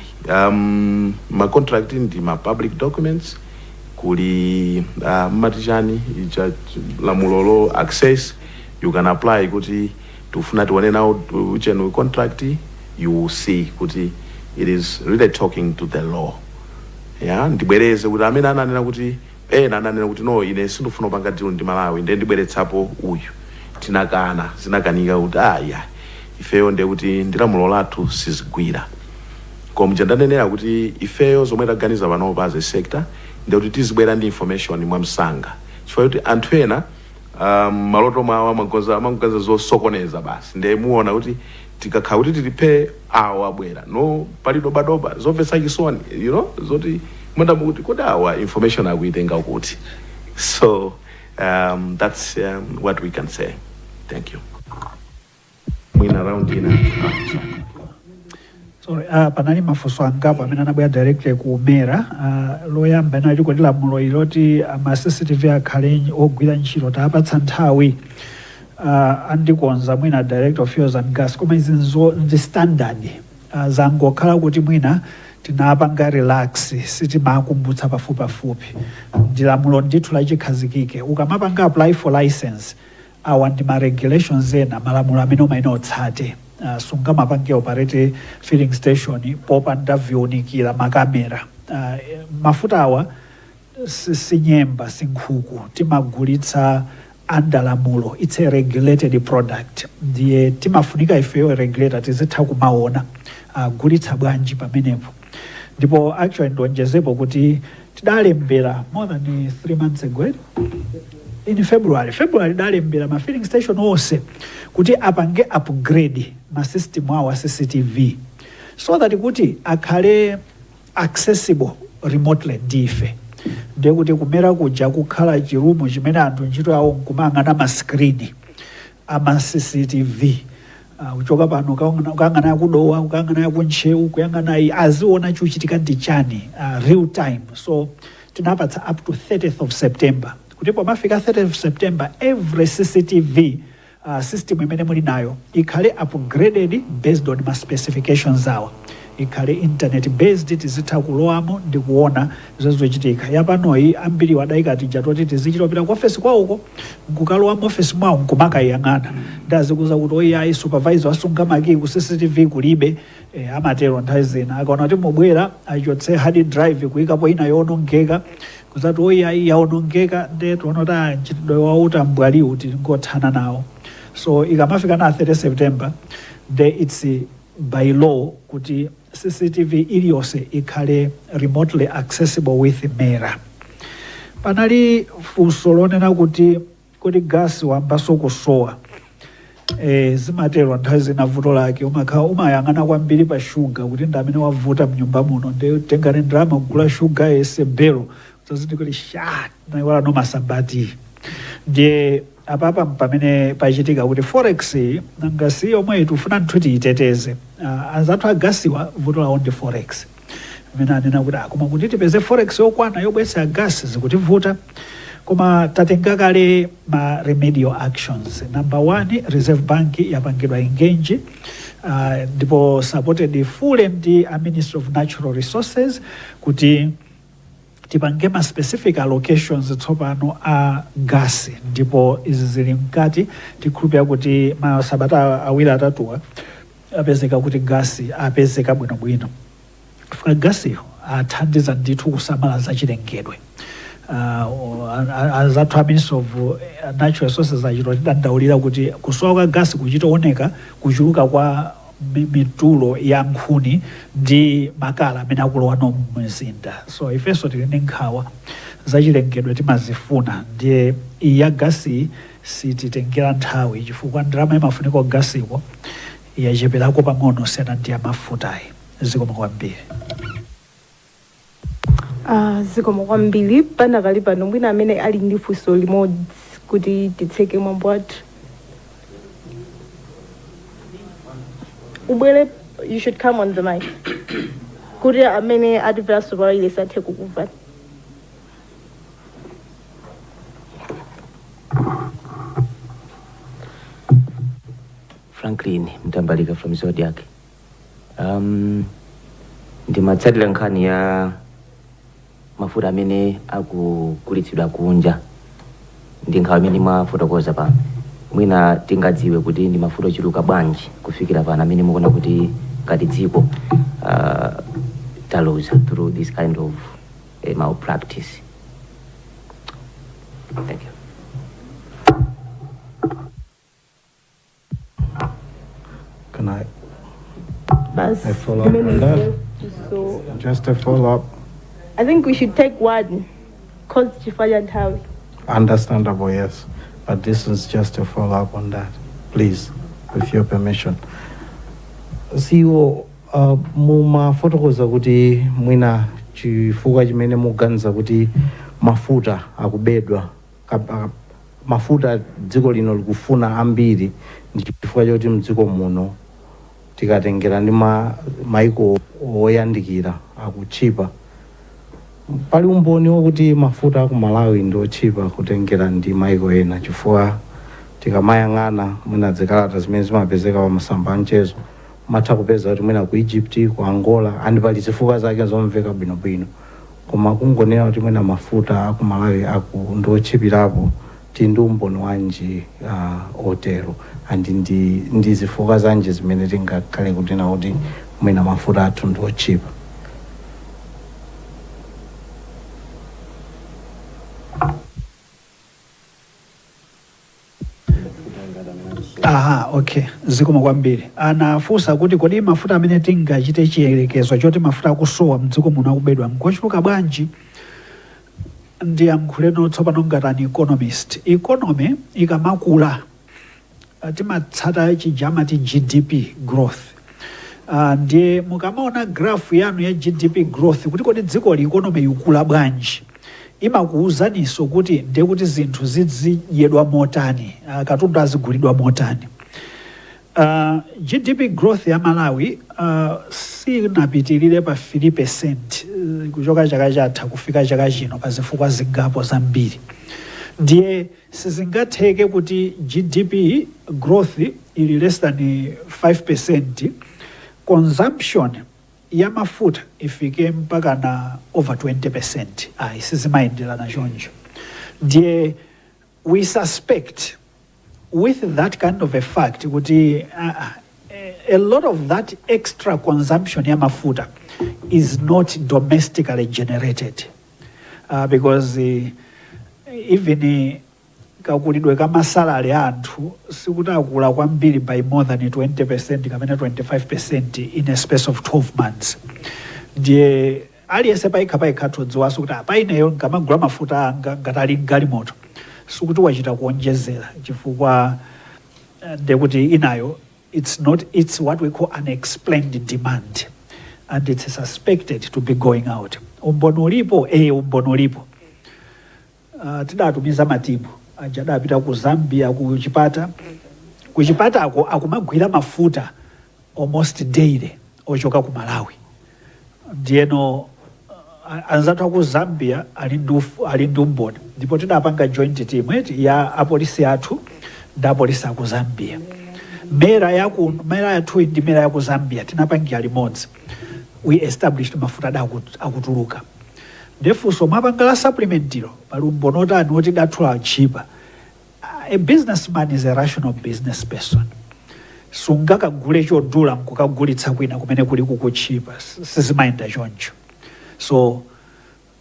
ma contract ndi ma public documents. Kuli mmatichani ija lamulo lo access, you can apply kuti tifuna tione nawo uchenu contract. You will see kuti it is really talking to the law. Yeah, ndibwereze kuti amene ananena kuti, ena ananena kuti, no, ine sindifuna kupanga deal ndi Malawi, ndiye ndibweretsapo uyu, tinakana, zinakanika kuti aya, ifeyo ndiye kuti ndi lamulo lathu sizigwira. Koma ndanenera kuti ifeyo zomwe taganiza panopa as a sector ndiye kuti tizibwera ndi information mwamsanga, chifukwa kuti anthu ena maloto mwawo amagoza zosokoneza basi. Ndiye muona kuti tikakhala kuti tiliphe awo abwera, no, pali dobadoba zomvetsa chisoni zoti mwendamu kuti kodi awa information akuitenga kuti? So that's what we can say. Thank you. Mwina round ina. Sorry, panali mafunso angapo amene anabwera directly ku MERA. Loyamba inali kuti lamulo iloti ama CCTV akhale ogwira ntchito tapatsa nthawi. Andikonza mwina Director of Fuels and Gas, koma izi ndi standard. Zangokhala kuti mwina tinapanga relax, sitimakumbutsa pafupipafupi. Ndi lamulo ndithu lachikhazikike. Ukamapanga apply for license, awa ndi ma regulations ena, malamulo amene umayenera utsate. Sungamapange operate filling station popanda viunikira makamera. Mafuta awa si nyemba, si nkhuku, timagulitsa under lamulo. It's a regulated product, ndiye timafunika ifeyo regulator tizitha kumaona agulitsa bwanji pamenepo. Ndipo actually ndionjezepo kuti tidalembera more than 3 months ago, in February tidalembera ma filling station onse kuti apange upgrade ma system awo a CCTV so that kuti akhale accessible remotely ndife. Ndiye kuti ku MERA kuja kukhala chi room chimene anthu ntchito yawo nkumayang'ana ma screen ama CCTV. Uchoka pano ukayang'ana yakudowa, ukayang'ana yakuntcheu, kuyang'ana iyi, aziona chikuchitika ndi chani real time. So tinapatsa up to 30th of September kuti pomafika 30th of September every CCTV system imene muli nayo ikhale upgraded based on ma specifications awa, ikhale internet based, tizitha kulowamo ndi kuona zochitika. Yapanoyi ambiri wadayika tija toti tizichita kupita ku ofesi kwawuko, nkukalowa mu ofesi mwawo nkumakayang'ana, ndazikuza kuti oyi, supervisor asunga makiyi ku CCTV kulibe. Amatero nthawi zina akaona kuti mubwera achotse hard drive kuyikapo ina yowonongeka, kuzati oyi ayi, yaonongeka. Nde tiona kuti, ah, mchitidwe wautambwaliwu tingothana nawo. So ikamafika na 30 September, the it's by law kuti CCTV iliyonse ikhale remotely accessible with MERA. Panali funso lonena kuti kuti gasi wambaso kusowa. Zimatero nthawi zina, vuto lake umakhala umayang'ana kwambiri pa shuga kuti ndi amene wavuta mnyumba muno, ndi tengani ndalama kugula shuga yese belo zazindi kuti sha naiwala no masambati. Ndiye apapa pamene pachitika kuti forex nanga si yomwe tifuna nthu tiyiteteze. Anzathu agasiwa vuto lawo ndi forex, amene anena kuti ah, koma kuti tipeze forex yokwana yobweretsa gasi zikutivuta, koma tatenga kale ma remedial actions. Number one, Reserve Bank yapangidwa engage ndipo supported fully ndi a Ministry of Natural Resources kuti tipange ma specific allocations tsopano a gasi, ndipo izi zili mkati. Tikhulupira kuti masabata 2 atatuwa apezeka kuti gasi apezeka bwinobwino, chifukwa gasiyo athandiza ndithu kusamala zachilengedwe. Anzathu a Ministry of Natural Resources achito tidandaulira kuti kusowa kwa gasi kuchitooneka kuchuluka kwa mitulo ya nkhuni ndi makala amene akulowa no mumzinda. So ifenso tili ndi nkhawa, zachilengedwe timazifuna. Ndiye iyi ya gasi sititengera nthawi chifukwa ndalama imafunika gasiko yacheperako pang'ono siyana ndi yamafutayi. Zikomo kwambiri. Ah, zikomo kwambiri. Panakali pano mwina amene ali ndi funso limodzi kuti titseke mwambo wathu. Ubwere, you should come on the mic kuti amene atimveranso pawayilesi athe kukumva. Franklin Mtambalika from Zodiak. Ndimatsatira nkhani ya mafuta amene akugulitsidwa kunja ndi nkhawa imene mwafotokoza pano. Mwina tingadziwe kuti ndi mafuta ochuluka bwanji kufikira pano amene mukuona kuti ngati dziko taluza through this kind of malpractice? Thank you. Can I Bas, I follow up on that? So Just a follow up. I think we should take one 'cause chifukwa cha nthawi. Understandable, yes. But this is just a follow up on that. Please, with your permission. CEO, mumafotokoza kuti mwina chifukwa chimene muganiza kuti mafuta akubedwa, mafuta dziko lino likufuna ambiri, ndi chifukwa choti mdziko muno tikatengera ndi maiko oyandikira akutchipa. Pali umboni wokuti mafuta aku Malawi ndi otchipa kutengera ndi maiko ena? Chifukwa tikamayang'ana mwina zikalata zimene zimapezeka pa masamba a mchezo, matha kupeza kuti mwina ku Egypt, ku Angola, and pali zifukwa zake zomveka bwinobwino, koma kungonena kuti mwina mafuta aku Malawi aku ndi otchipirapo, tili ndi umboni wanji otero, and ndi zifukwa zanji zimene tingakhale kunena kuti mwina mafuta athu ndi otchipa? Aha, okay, zikomo kwambiri. Anafunsa kuti kodi mafuta amene tingachite chiyerekezo choti mafuta akusowa mdziko muno akubedwa nkochuluka bwanji? Ndiyankhuleno tsopano ngati an economist. Economy ikamakula, timatsata chija amati GDP growth. Ndiye mukamaona graph yanu ya GDP growth kuti kodi dziko li economy ikula bwanji, imakuwuzaninso kuti ndiye kuti zinthu zizidyedwa motani, katundu azigulidwa motani. GDP growth ya Malawi sinapitilire pa 3% kuchoka chaka chatha kufika chaka chino pa zifukwa zingapo zambiri. Ndiye sizingatheke kuti GDP growth ili less than 5%, consumption ya mafuta ifike mpaka na over 20%. Ayi, sizimayenderana choncho. Ndiye we suspect with that kind of a fact kuti a lot of that extra consumption ya mafuta is not domestically generated, because even kakulidwe ka ma salary a anthu sikuti akula kwambiri by more than 20% kapena 25% in a space of 12 months. Ndiye Aliyense payekha payekha athodziwanso kuti apa ineyo nkamagula mafuta anga ngati ali mgalimoto, sikuti wachita kuonjezera, chifukwa ndekuti inayo it's not, it's what we call unexplained demand and it's suspected to be going out. Umboni ulipo, umboni ulipo. Tidatumiza matimu aja adapita ku Zambia, ku Chipata. Ku Chipatako akumagwira mafuta almost daily ochoka ku Malawi. Ndiyeno anzathu aku Zambia ali ndi umboni, ndipo tidapanga joint team eti ya apolisi athu ndi apolisi aku Zambia. MERA yaku MERA yathu ndi MERA yaku Zambia tinapangira limodzi. We established mafuta ada akutuluka. Ndefunso mwapanga la supplement ilo, pali umboni otani woti dathula tchipa? A businessman is a rational business person. Sungakagule chodula nkukagulitsa kwina kumene kuli kukutchipa. Sizimayenda choncho. So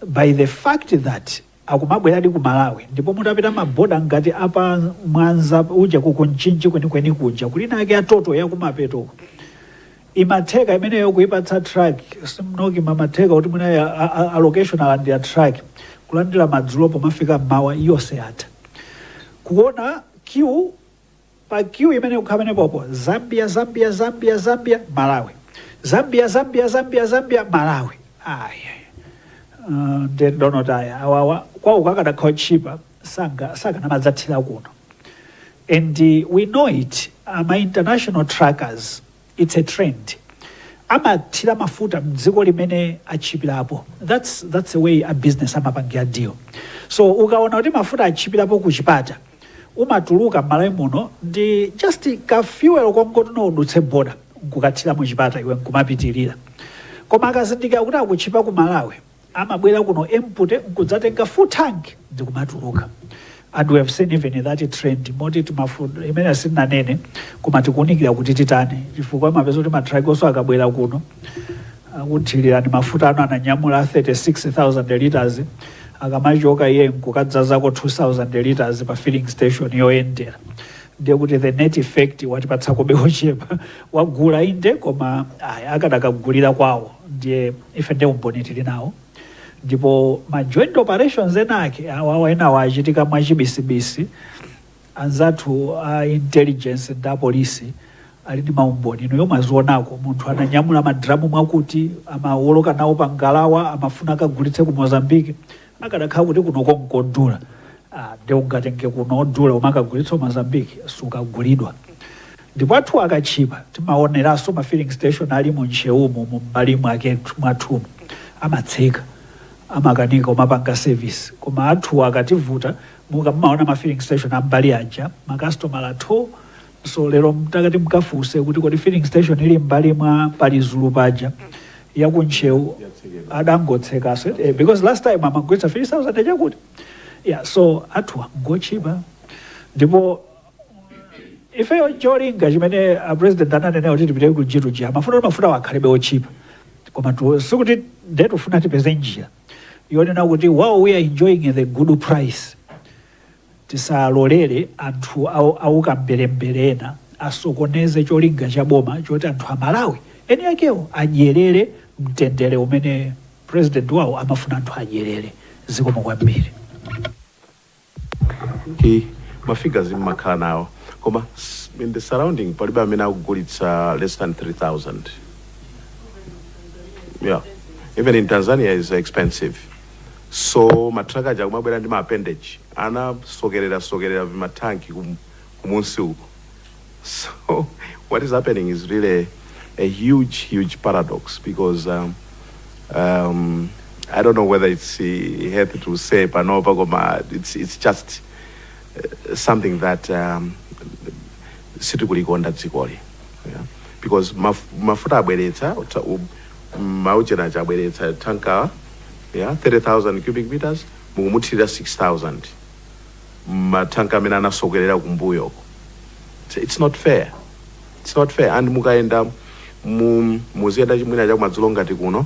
by the fact that akumabweradi ku Malawi, ndipo mutapita maboda ngati apa Mwanza uja, kukunchinji kwenikweni kuja kulina ake atoto yakumapetoko, imatheka imeneyo kuipatsa truck simnoki mamatheka kuti mwina allocation alandira truck kulandira madzulo, pomafika mmawa iyonse yatha. Kuona queue, pa queue imene kukhala popo Zambia, Zambia, Zambia, Zambia, Malawi, Zambia, Zambia, Zambia, Zambia, Malawi. Ayi, ndonotaya awawa kwawo kakadakhala tchipa sanga sakanamadzathira kuno. And we know it, ama international truckers, it's a trend, amathira mafuta mdziko limene atchipirapo. That's the way a business amapangira deal. So ukaona kuti mafuta atchipirapo kuchipata, umatuluka m'Malawi muno ndi just ka fuel kongoti udutse border nkukathira muchipata, iwe nkumapitirira. Koma akazindikira kuti akutchipa ku Malawi, amabwera kuno empty nkudzatenga full tank ndikumatuluka. And we have seen even that trend moti timafuta imene sitinanene, koma tikuunikira kuti titani, chifukwa mapeza kuti matraki onso akabwera kuno akuthirirani mafuta ano, ananyamula 36,000 liters, akamachoka iye nkukadzazako 2000 liters pa filling station yoyendera. Ndiye kuti the net effect watipatsa kobe ochepa, wagula inde, koma ayi, akadakagulira kwawo. Ndiye ife ndiye umboni tili nawo, ndipo ma joint operations enake awawa enawo achitika mwachibisibisi. Anzathu a intelligence ndi apolisi ali ndi maumboni. Inu yomwe azionako munthu ananyamula madramu mwakuti amawoloka nawo pa ngalawa, amafuna akagulitse ku Mozambique. Akadakhala kuti kuno konkodula, ndi ungatenge kuno odula umakagulitsa ku Mozambique? Sukagulidwa. Ndipo athu akatchipa timaoneranso ma filling station ali mu Ntcheumu, mu mbali mwake mwathumu, amatseka, amakanika umapanga service. Koma athu akativuta, mumaona ma filling station ambali aja makastomala athu. So lero mtakati mkafunse kuti kodi filling station ili mbali mwa palizulu paja yakuntcheu adangotsekaso, because last time amagulitsa 3000 chakuti. Yeah, so athu ngochipa. Ndipo ifeyo cholinga chimene a president ananena kuti tipite ku G2G, amafuna kuti mafuta akhalebe ochipa. Koma sikuti nde tifuna tipeze njira yonena kuti while we are enjoying the good price, tisalolere anthu aukamberembere ena asokoneze cholinga cha boma choti anthu amalawi eni akewo adyerere mtendere umene president wawo amafuna anthu adyerere. Zikomo kwambiri. Ki mafigures mmakhala nawo, koma in the surrounding palibe amene akugulitsa less than 3000. Yeah, even in Tanzania is expensive. So matraka aja akumabwera ndi ma appendage, anasokerera sokerera vimatanki kumunsi uko. So what is happening is really a huge, huge paradox, because I don't know whether it's healthy to say panopa, koma it's just something that sitikulikonda dzikoli, yeah? Because mafuta abweretsa mauchena abweretsa tanker, yeah, 30,000 cubic meters, mukumuthirira 6000 matanka amene anasokerera kumbuyoko. It's not fair, it's not fair. And mukaenda muziyenda chimwina chakumadzulo ngati kuno,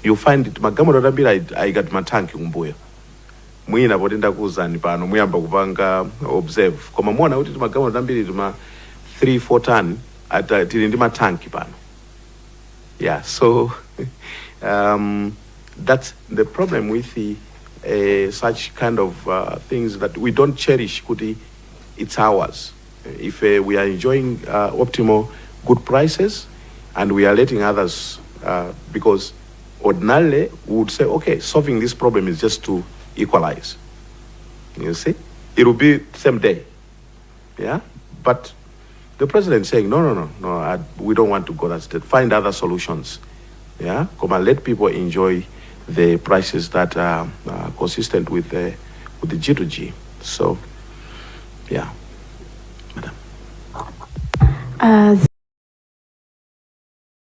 you find it magalimoto ambiri ayika timatanki kumbuyo. Mwina poti ndakuwuzani pano muyamba kupanga observe, koma muona kuti timagalimoto ambiri tima 3 4 ton tili ndi matanki pano. Yeah, so that's the problem with the such kind of things that we don't cherish kuti it's ours. If we are enjoying optimal good prices and we are letting others, because ordinarily we would say, okay, solving this problem is just to equalize. You see, it will be same day. Yeah, but the president is saying, No, we don't want to go that step. Find other solutions. Yeah, come and let people enjoy the prices that are consistent with the G2G." So, yeah.